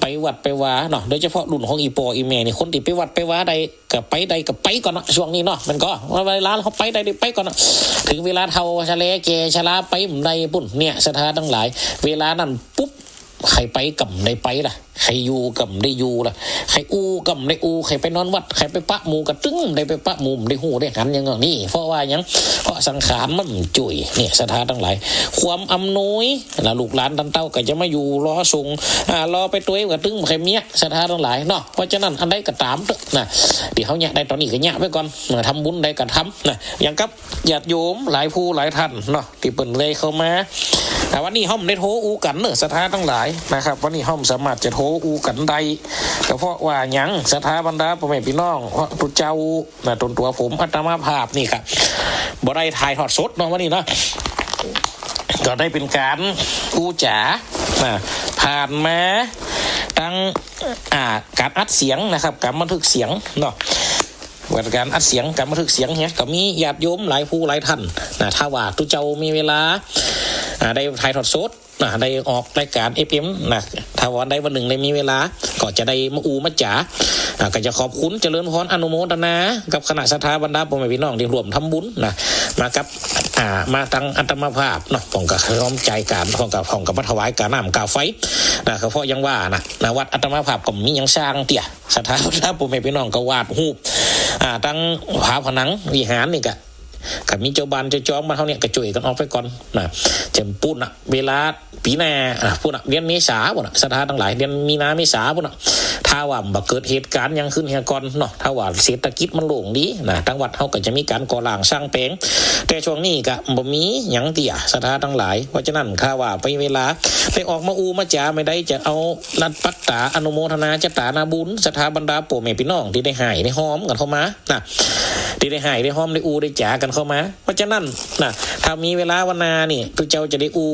ไปวัดไปวาเนาะ โดยเฉพาะรุ่นของอี่ป้ออี่แม่นี่ คนตี้ไปวัดไปวาได้ ก็ไปได้ก็ไปก่อนเนาะ ช่วงนี้เนาะ มันก็ เวลาเฮาไปได้ได้ไปก่อนเนาะ ถึงเวลาเฒ่าชะแลแก่ชราไปบ่ได้ปู้น เนี่ย ศรัทธาตังหลาย เวลานั้นปุ๊บ ใค่ไปก็บ่ได้ไปละ ใค่อยู่ก็บ่ได้อยู่ละ ใค่อู้ก็บ่ได้อู้ ใค่ไปนอนวัด ใค่ไปปะหมู่ก็ตึงบ่ได้ไปปะหมู่ บ่ได้ฮู้ได้หันหยัง นี่ เพราะว่าหยัง เพราะสังขารมันจุ่ย เนี่ย ศรัทธาตังหลาย ความอำนวยนะ ลูกหลานตันเต้าก็จะมาอยู่รอส่ง อ่า รอไปตวยก็ตึงบ่ใค่เมีย ศรัทธาตังหลายเนาะ เพราะฉะนั้นอันใดก็ต๋ามเต๊อะนะ ตี้เฮาเยียะได้ต๋อนนี้ก็เยียะไว้ก่อนนะ ทำบุญใดก็ทำนะ อย่างกับญาติโยมหลายผู้หลายต้านเนาะ ตี้เปิ้นได้เข้ามา อ่า วันนี้เฮาบ่ได้โทรอู้กั๋นเนาะ ศรัทธาตังหลายนะครับ วันนี้เฮาบ่สามารถจะโทรอู้กั๋นได้ ก็เพราะว่าหยัง ศรัทธาบรรดาป้อแม่ปี้น้อง เพราะตุ๊เจ้านะ ตนตั๋วผมอาตมาภาพนี่ครับ บ่ได้ถ่ายทอดสดเนาะ วันนี้เนาะ ก็ได้เป๋นก๋านอู้จ๋านะ ผ่านมาตัง อ่า ก๋านอัดเสียงนะครับ ก๋านบันทึกเสียงเนาะ ก๋านอัดเสียง ก๋านบันทึกเสียงเนี่ย ก็มีญาติโยมหลายผู้หลายต้านนะ ถ้าว่าตุ๊เจ้ามีเวลา อ่า ได้ถ่ายทอดสดนะ ได้ออกรายก๋านเอฟเอ็มนะ ถ้าวันใดวันนึ่งได้มีเวลา ก็จะได้มาอู้มาจ๋า อ่า ก็จะขอบคุณเจริญพรอนุโมทนากับคณะศรัทธาบรรดาป้อแม่ปี้น้องตี้ฮ่วมทำบุญนะ มากับ อ่า มาตังอาตมาภาพเนาะ พ่องก็พร้อมจ่ายก๋าน พ่องก็ พ่องก็มาถวายก๋าน้ำก๋าไฟนะ ก็เพราะอย่างว่านะ นะ วัดอาตมาภาพก็บ่มีหยังสร้างเตื้อ ศรัทธาบรรดาป้อแม่ปี้น้องก็วาดฮูป อ่า ตังฝาผนังวิหารนี่ก็ ก็มีเจ้าบ้านเจ้าจองบ้านเฮาเนี่ยก็จ้วยกั๋นออกไปก่อนนะ จะปู๊นน่ะ เวลาปี๋หน้า อ่ะ ปู๊นน่ะ เดือนเมษาปู๊นน่ะ ศรัทธาตังหลาย เดือนมีนาเมษาปู๊นน่ะ ถ้าว่าบ่เกิดเหตุก๋ารณ์หยังขึ้นเหียก่อนเนาะ ถ้าว่าเศรษฐกิจมันโล่งดีนะ ตางวัดเฮาก็จะมีก๋านก่อสร้างสร้างแป๋ง แต่ช่วงนี้ก็บ่มีหยังเตื้อ ศรัทธาตังหลาย เพราะฉะนั้นถ้าว่าไปเวลาได้ออกมาอู้มาจ๋าเมื่อใด จะเอารัดปัตตาอนุโมทนาจะตานาบุญ ศรัทธาบรรดาป้อแม่ปี้น้องตี้ได้ฮ่ายได้ฮอมกั๋นเข้ามา นะ ตี้ได้ฮ่ายได้ฮอมได้อู้ได้จ๋ากั๋นเข้ามา เพราะฉะนั้นนะ ถ้ามีเวลาวันหน้านี่ ตุ๊เจ้าจะได้อู้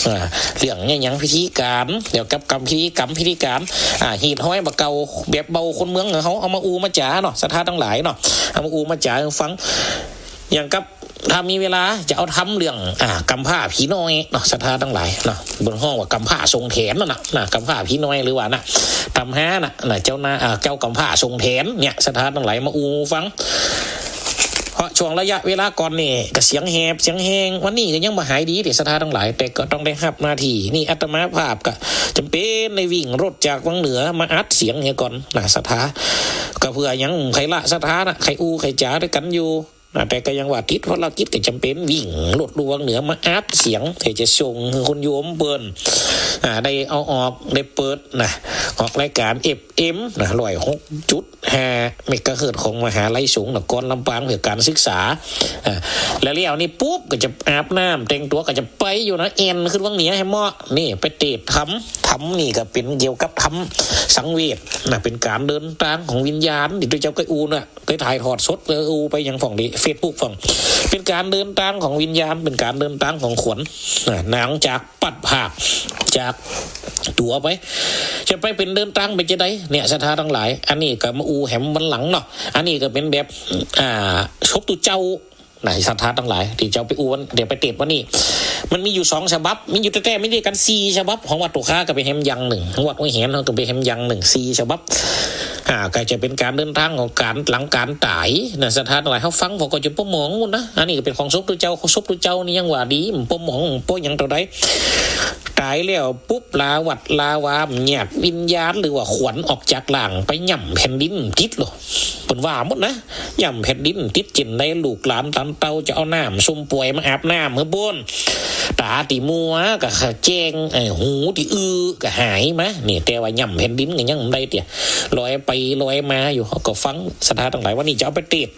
อ่า เรื่องเนี่ยหยังพิธีก๋าร เกี่ยวกับกรรมพิธีกรรมพิธีก๋าร อ่า ฮีตฮ้อยบ่าเก่า แบบเบาคนเมืองเฮา เอามาอู้มาจ๋าเนาะ ศรัทธาตังหลายเนาะ เอามาอู้มาจ๋าหื้อฟัง อย่างกับ ถ้ามีเวลาจะเอาทำเรื่อง อ่า กำพร้าผีน้อยเนาะ ศรัทธาตังหลายเนาะ เปิ้นฮ้องว่ากำพร้าส่งแถนนั่นน่ะ นะ กำพร้าผีน้อยหรือว่านะ ต๋ำฮาน่ะ นะ เจ้านา อ่า เจ้ากำพร้าส่งแถนเนี่ย ศรัทธาตังหลายมาอู้ฟัง เพราะช่วงระยะเวลาก่อนนี่ก็เสียงแหบเสียงแฮง วันนี้ก็ยังบ่หายดีเตื้อ ศรัทธาตังหลาย แต่ก็ต้องได้ฮับหน้าตี้ นี่อาตมาภาพก็จ๋ำเป๋นได้วิ่งรถจากวังเหนือมาอัดเสียงเหียก่อนนะ ศรัทธา ก็เปื้อหยัง ใค่ละศรัทธานะ ใค่อู้ใค่จ๋าตวยกั๋นอยู่ นะ แต่ก็ยังว่าติดภารกิจก็จ๋ำเป๋นวิ่งรถลูวังเหนือมาอัดเสียง เปื้อจะส่งหื้อคนโยมเปิ้น อ่า ได้เอาออกได้เปิดนะ ออกรายก๋าน เอฟเอ็ม นะ ร้อยหกจุดห้า เมกะเฮิรตซ์ของมหาลัยสงฆ์นครลำปางเปื้อก๋านศึกษา อ่า แล้วเดี๋ยวนี้ปุ๊บก็จะอาบน้ำแต่งตั๋วก็จะไปอยู่นะ แอ่นขึ้นวังเหนือหื้อเหมาะ นี่ไปเตสน์ธรรม ธรรมนี่ก็เป๋นเกี่ยวกับธรรมสังเวชนะ เป๋นก๋านเดินตางของวิญญาณ ตี้ตุ๊เจ้าก็อู้นะ ได้ถ่ายทอดสด เออ อู้ไปยังฝ่องตี้เฟซบุ๊กฝ่อง เป๋นก๋านเดินตางของวิญญาณ เป๋นก๋านเดินตางของขวัญ นะ หลังจากปัดผากจากตั๋วไป จะไปเป๋นเดินตางไปจะใดเนี่ย ศรัทธาตังหลาย อันนี้ก็มาอู้แหมวันหลังเนาะ อันนี้ก็เป๋นแบบ อ่า ศพตุ๊เจ้า นะ ศรัทธาตังหลาย ตี้เจ้าไปอู้วัน เดี๋ยวไปเตสน์วันนี้ มันมีอยู่สองฉบับ มีอยู่แต๊ๆ มีตวยกั๋นสี่ฉบับ ของวัดโตคาก็เป๋นแหมอย่างนึ่ง ของวัดห้วยแหนก็เป๋นแหมอย่างนึ่ง สี่ฉบับ อ่า ก็จะเป๋นก๋านเดินตางของก๋านหลังก๋านต๋ายนะ ศรัทธาตังหลาย เฮาฟังพอก็จะป้อหมองหมดนะ อันนี้ก็เป๋นของศพตุ๊เจ้า ของศพตุ๊เจ้านี่ยังว่าดี ป้อหมอง ป้อหยังเต้าใด ต๋ายแล้วปุ๊บ ลาวัดลาวาเงียบ วิญญาณหรือว่าขวัญออกจากร่างไปย่ำแผ่นดินติดโลด เปิ้นว่าหมดนะ ย่ำแผ่นดินติด เจ้นใดลูกหลานต๋านเต้าจะเอาน้ำส้มป่วยมาอาบน้ำหื้อเปิ้น ต๋าตี้มัวก็แจ้ง เอ่อ หูตี้อื้อก็หายมา นี่ แต่ว่าย่ำแผ่นดินก็ยังบ่ได้เตื้อ ลอยไปลอยมาอยู่ เฮาก็ฟัง ศรัทธาตังหลาย วันนี้จะเอาไปเตสน์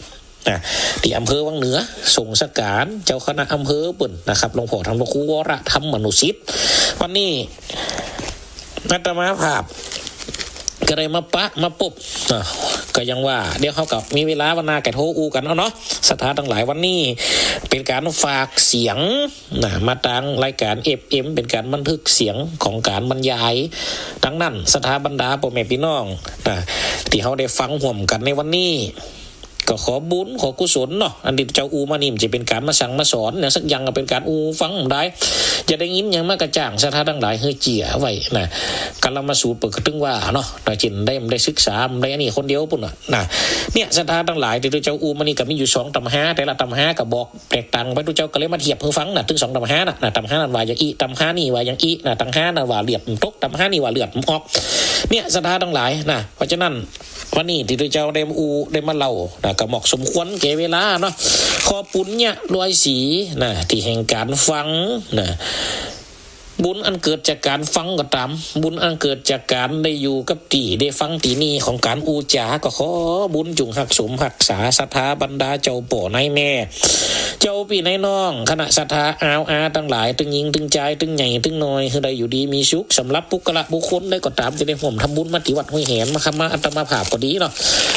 นะ ตี้อำเภอวังเหนือ ส่งสการเจ้าคณะอำเภอเปิ้นนะครับ หลวงพ่อธรรมครูวรธรรมมโนสิทธิ์ วันนี้อาตมาภาพก็ได้มาปะมาปบ นะ ก็ยังว่า เดี๋ยวเฮาก็มีเวลาวันหน้าก็โทรอู้กั๋นเอาเนาะ ศรัทธาตังหลาย วันนี้เป๋นก๋านฝากเสียง นะ มาตางรายก๋าน เอฟเอ็ม เป๋นก๋านบันทึกเสียงของก๋านบรรยาย ดังนั้น ศรัทธาบรรดาป้อแม่ปี้น้อง นะ ตี้เฮาได้ฟังฮ่วมกั๋นในวันนี้ ก็ขอบุญขอกุศลเนาะ อันตี้เจ้าอู้มานี่มันจะเป๋นก๋านมาสั่งมาสอนหยังสักอย่าง ก็เป๋นก๋านอู้ฟังได้ จะได้ยินหยังมากระจ่าง ศรัทธาตังหลาย หื้อเจียะไว้นะ กาลมาสูตรเปิ้นก็ตึงว่าเนาะ เจ้นได้ ได้ศึกษา ได้อันนี้คนเดียวปู๊นน่ะ นะ เนี่ย ศรัทธาตังหลาย ตี้เจ้าอู้มานี่ก็มีอยู่สองต๋ำฮา แต่ละต๋ำฮาก็บอกแตกต่างไป ตุ๊เจ้าก็เลยมาเทียบหื้อฟังนะ ตึงสองต๋ำฮานะ นะ ต๋ำฮานั้นว่าอย่างอี้ ต๋ำฮานี่ว่าอย่างอี้นะ ต๋ำฮานั้นว่าเลือดมันตก ต๋ำฮานี่ว่าเลือดมันออก เนี่ย ศรัทธาตังหลายนะ เพราะฉะนั้น วันนี้ตี้ตุ๊เจ้าได้มาอู้ ได้มาเล่านะ ก็เหมาะสมควรแก่เวลาเนาะ ขอปุญญะรวยสีนะ ตี้แห่งก๋านฟังนะ บุญอันเกิดจากก๋านฟังก็ต๋าม บุญอันเกิดจากก๋านได้อยู่กับตี้ ได้ฟังตี้นี่ของก๋านอู้จ๋า ก็ขอบุญจุ่งฮักสมฮักษา ศรัทธาบรรดาเจ้าป้อนายแม่ เจ้าปี้นายน้อง คณะศรัทธาอาวอาตังหลาย ตึงญิงตึงจาย ตึงใหญ่ตึงน้อย หื้อได้อยู่ดีมีสุข สำหรับปุคคละบุคคลใดก็ต๋ามตี้ได้ฮ่วมทำบุญมาตี้วัดห้วยแหน มาขมาอาตมาภาพก็ดีเนาะ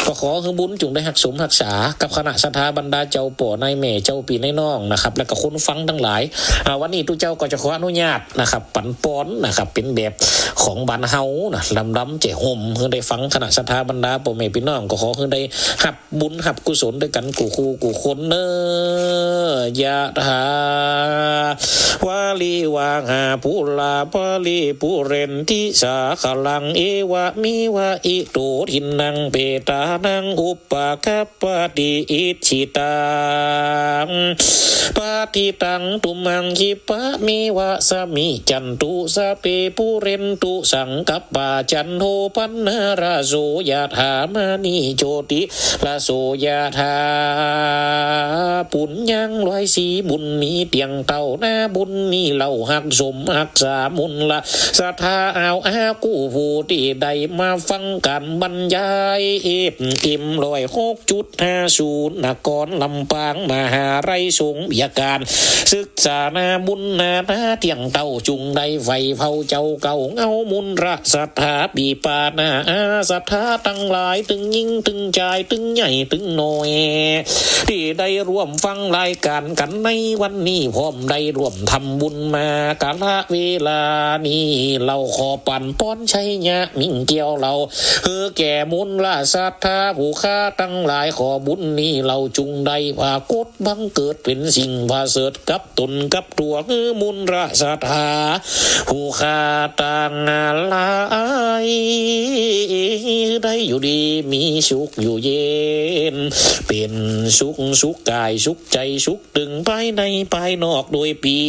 ก็ขอหื้อบุญจุ่งได้ฮักสมฮักษา กับคณะศรัทธาบรรดาเจ้าป้อนายแม่ เจ้าปี้นายน้องนะครับ แล้วก็คนฟังตังหลาย อ่า วันนี้ตุ๊เจ้าก็จะขออนุญาตนะครับ ปันปอนนะครับ เป๋นแบบของบ้านเฮานะ ลำลำแจ่ห่ม หื้อได้ฟัง คณะศรัทธาบรรดาป้อแม่ปี้น้อง ก็ขอหื้อได้ฮับบุญฮับกุศลตวยกั๋นกู้คู่กู้คนเน่อ ยะถา วาริวาหาปุรา ปะริปุเรนติสาคะลัง เอวะเมวะอิโต ทินนังเปตานัง อุปะกัปปะติ อิจฉิตัง ปะติตัง ตุมหัง ขิปปะเมวะสะมิ จันตุ สัพเพ ปุเรนตุ สังกัปปา จันโท ปัณณะระโส ยะถา มะณิ โชติระโส ยะถา ปุญญัง รวยสีบุญมีเตี้ยงเต้า นาบุญนี้เฮาฮักสมฮักษามนต์ละศรัทธา เอาอากู้ผู้ตี้ได้มาฟังก๋านบรรยาย เอฟเอ็ม ร้อยหกจุดห้าศูนย์ นครลำปาง มหาลัยสงฆ์วิทยาการ ศึกษานาบุญนานาเตี้ยงเต้า จุ่งได้ใฝ่เฝ้าเจ้าเก่า เงามนต์ละศรัทธา ปี้ป้าน้าอาศรัทธาตังหลาย ตึงญิงตึงจาย ตึงใหญ่ตึงน้อย ตี้ได้ร่วมฟังรายก๋านกั๋นในวันนี้ พร้อมได้ร่วมทำบุญมา กาละเวลานี้ เฮาขอปั๋นป้อนชัยยะมิ่งเกี้ยวเฮา หื้อแก่มนต์ละศรัทธาผู้ข้าตังหลาย ขอบุญนี้เฮาจุ่งได้ปรากฏบังเกิดเป๋นสิ่งประเสริฐกับตนกับตั๋ว หื้อมนต์ละศรัทธาผู้ข้าตังหลาย ได้อยู่ดีมีสุขอยู่เย็นเป๋นสุข สุขก๋ายสุขใจ๋ สุขตึงภายในภายนอก โดยปี้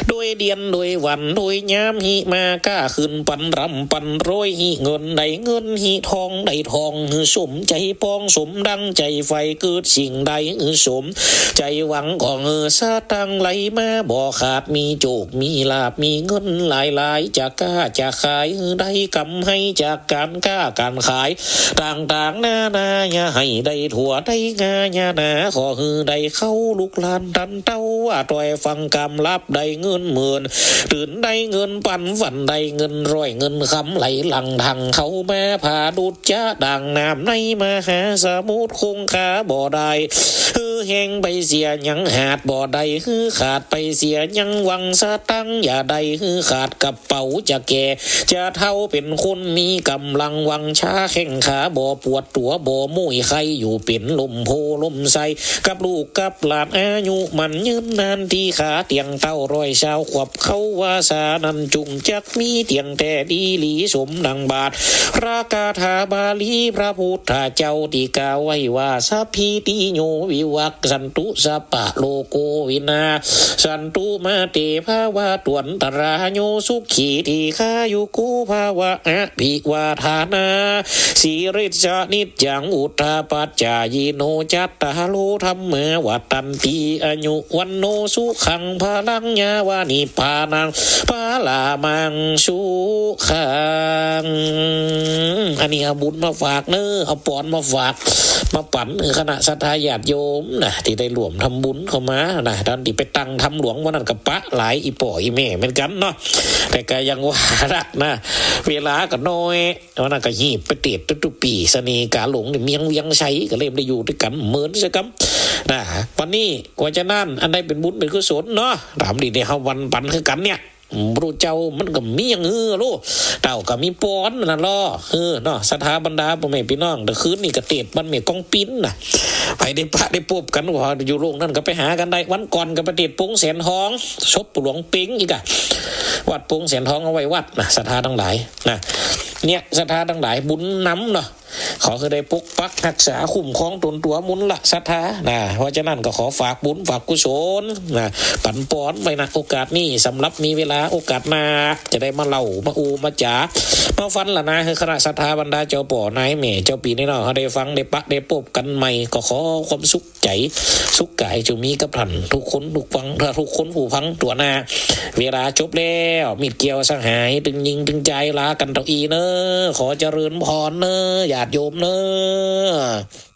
โดยเดียน โดยวัน โดยยาม หิมาก้าขึ้นปันรำปันรวย หิเงินได้เงิน หิทองได้ทอง หื้อสมใจ๋ปอง สมดังใจ๋ใฝ่ เกิดสิ่งใดหื้อสมใจ๋หวัง ขอหื้อสะตังค์ไหลมาบ่ขาด มีโจคมีลาภ มีเงินหลายๆ จะก้าจะขาย หื้อได้กำไรจากก๋านก้าก๋านขาย ต่างๆ นานา อย่าหื้อได้ถั่วได้งา อย่าหนา ขอหื้อได้เข้าลูกหลานตันเต้า ว่าต้อยฟังกำลับได้เงินหมื่น ตื่นได้เงินปัน ฝันได้เงินร้อย เงินคำไหลหลั่งทังเข้ามา ผาดุจจะดั่งน้ำในมหาสมุทร คงคาบ่ได้ หื้อแห้งไปเสียยังหาดบ่ได้ หื้อขาดไปเสียยังหวัง สะตังค์อย่าได้หื้อขาด กระเป๋าจะแก่ จะเฒ่าเป๋นคนมีก๋ำลัง วังชาแข้งขาบ่ปวด ตั๋วบ่ม้วยไข้ อยู่เป๋นล่มโพธิ์ล่มไทร กับลูกกับหลาน อายุหมั้นยืนนาน ตี้ขาเตี้ยงเต้าร้อยซาวขวบ เขาว่าสานั้นจุ่งจักมีเตี้ยงแต๊ดีหลี สมดังบาทพระคาถาบาลีพระพุทธเจ้าตี้กล่าวไว้ว่า สัพพีติโยวิวัชชันตุ สัพพะโรโควินาชชันตุ มาเตภวัตวันตราโย สุขีทีฆายุโกภะวะ อภิวาทานาสีลิสสะนิจจัง วุฑฒาปัจจายิโน จัตตาโรธัมมาวัฑฒันติ อายุ วัณโณ สุขัง พลัง ยาวะ นิพพานัง พะลามัง สุขัง อันนี้เอาบุญมาฝากเน้อ เอาปอนมาฝาก มาปั๋นหื้อคณะศรัทธาญาติโยมนะ ตี้ได้ร่วมทำบุญเข้ามานะ ต๋อนตี้ไปตั้งธรรมหลวงวันนั้นก็ปะหลายอี่ป้ออี่แม่เหมือนกั๋นเนาะ แต่ก็ยังว่านักนะ เวลาก็น้อย วันนั้นก็หีบไปเตศน์ตุ๊ปี้ เสน่ห์ก๋าหลงนี่เมียงเวียงชัย ก็เลยบ่ได้อยู่ตวยกั๋นเหมือนสักกำนะ วันนี้กว่าจะนั้น อันใดเป๋นบุญเป๋นกุศลเนาะ ต๋ามตี้ได้เฮาวันปั๋นคือกั๋นเนี่ย บ่ฮู้เจ้ามันก็มีอย่างหื้อลูก เต้าก็มีปอนนั่นลอ เออเนาะ ศรัทธาบรรดาป้อแม่ปี้น้อง แต่คืนนี้ก็เตศน์บ้านแม่กองปิ้นน่ะ ไปได้ปะได้ปบกั๋น ว่าอยู่โลกนั้นก็ไปหากั๋นได้ วันก่อนก็ไปเตศน์ปงแสนทอง ศพปู่หลวงเป๋งอีกอะ วัดปงแสนทองเอาไว้วัดนะ ศรัทธาตังหลายนะ เนี่ย ศรัทธาตังหลาย บุญนำเนาะ ขอหื้อได้ปกปักฮักษาคุ้มครองต๋นตั๋วมนต์ละศรัทธานะ เพราะฉะนั้นก็ขอฝากบุญฝากกุศลนะ ปั๋นปอนไว้นะ โอกาสนี้ สำหรับมีเวลาโอกาสหน้า จะได้มาเล่ามาอู้มาจ๋ามาฟันละนะ หื้อคณะศรัทธาบรรดาเจ้าป้อนายแม่ เจ้าปี้นายน้อง เฮาได้ฟังได้ปะได้ปบกั๋นใหม่ ก็ขอความสุขใจ๋สุขก๋ายจงมีกับต้านทุกคนทุกฟัง ทุกคนผู้ฟังตั๋วหน้า เวลาจบแล้ว มิตรเกี่ยวสหาย ตึงญิงตึงจาย ลากั๋นเต้าอี้เน้อ ขอเจริญพรเน้อ ญาติโยมเน้อ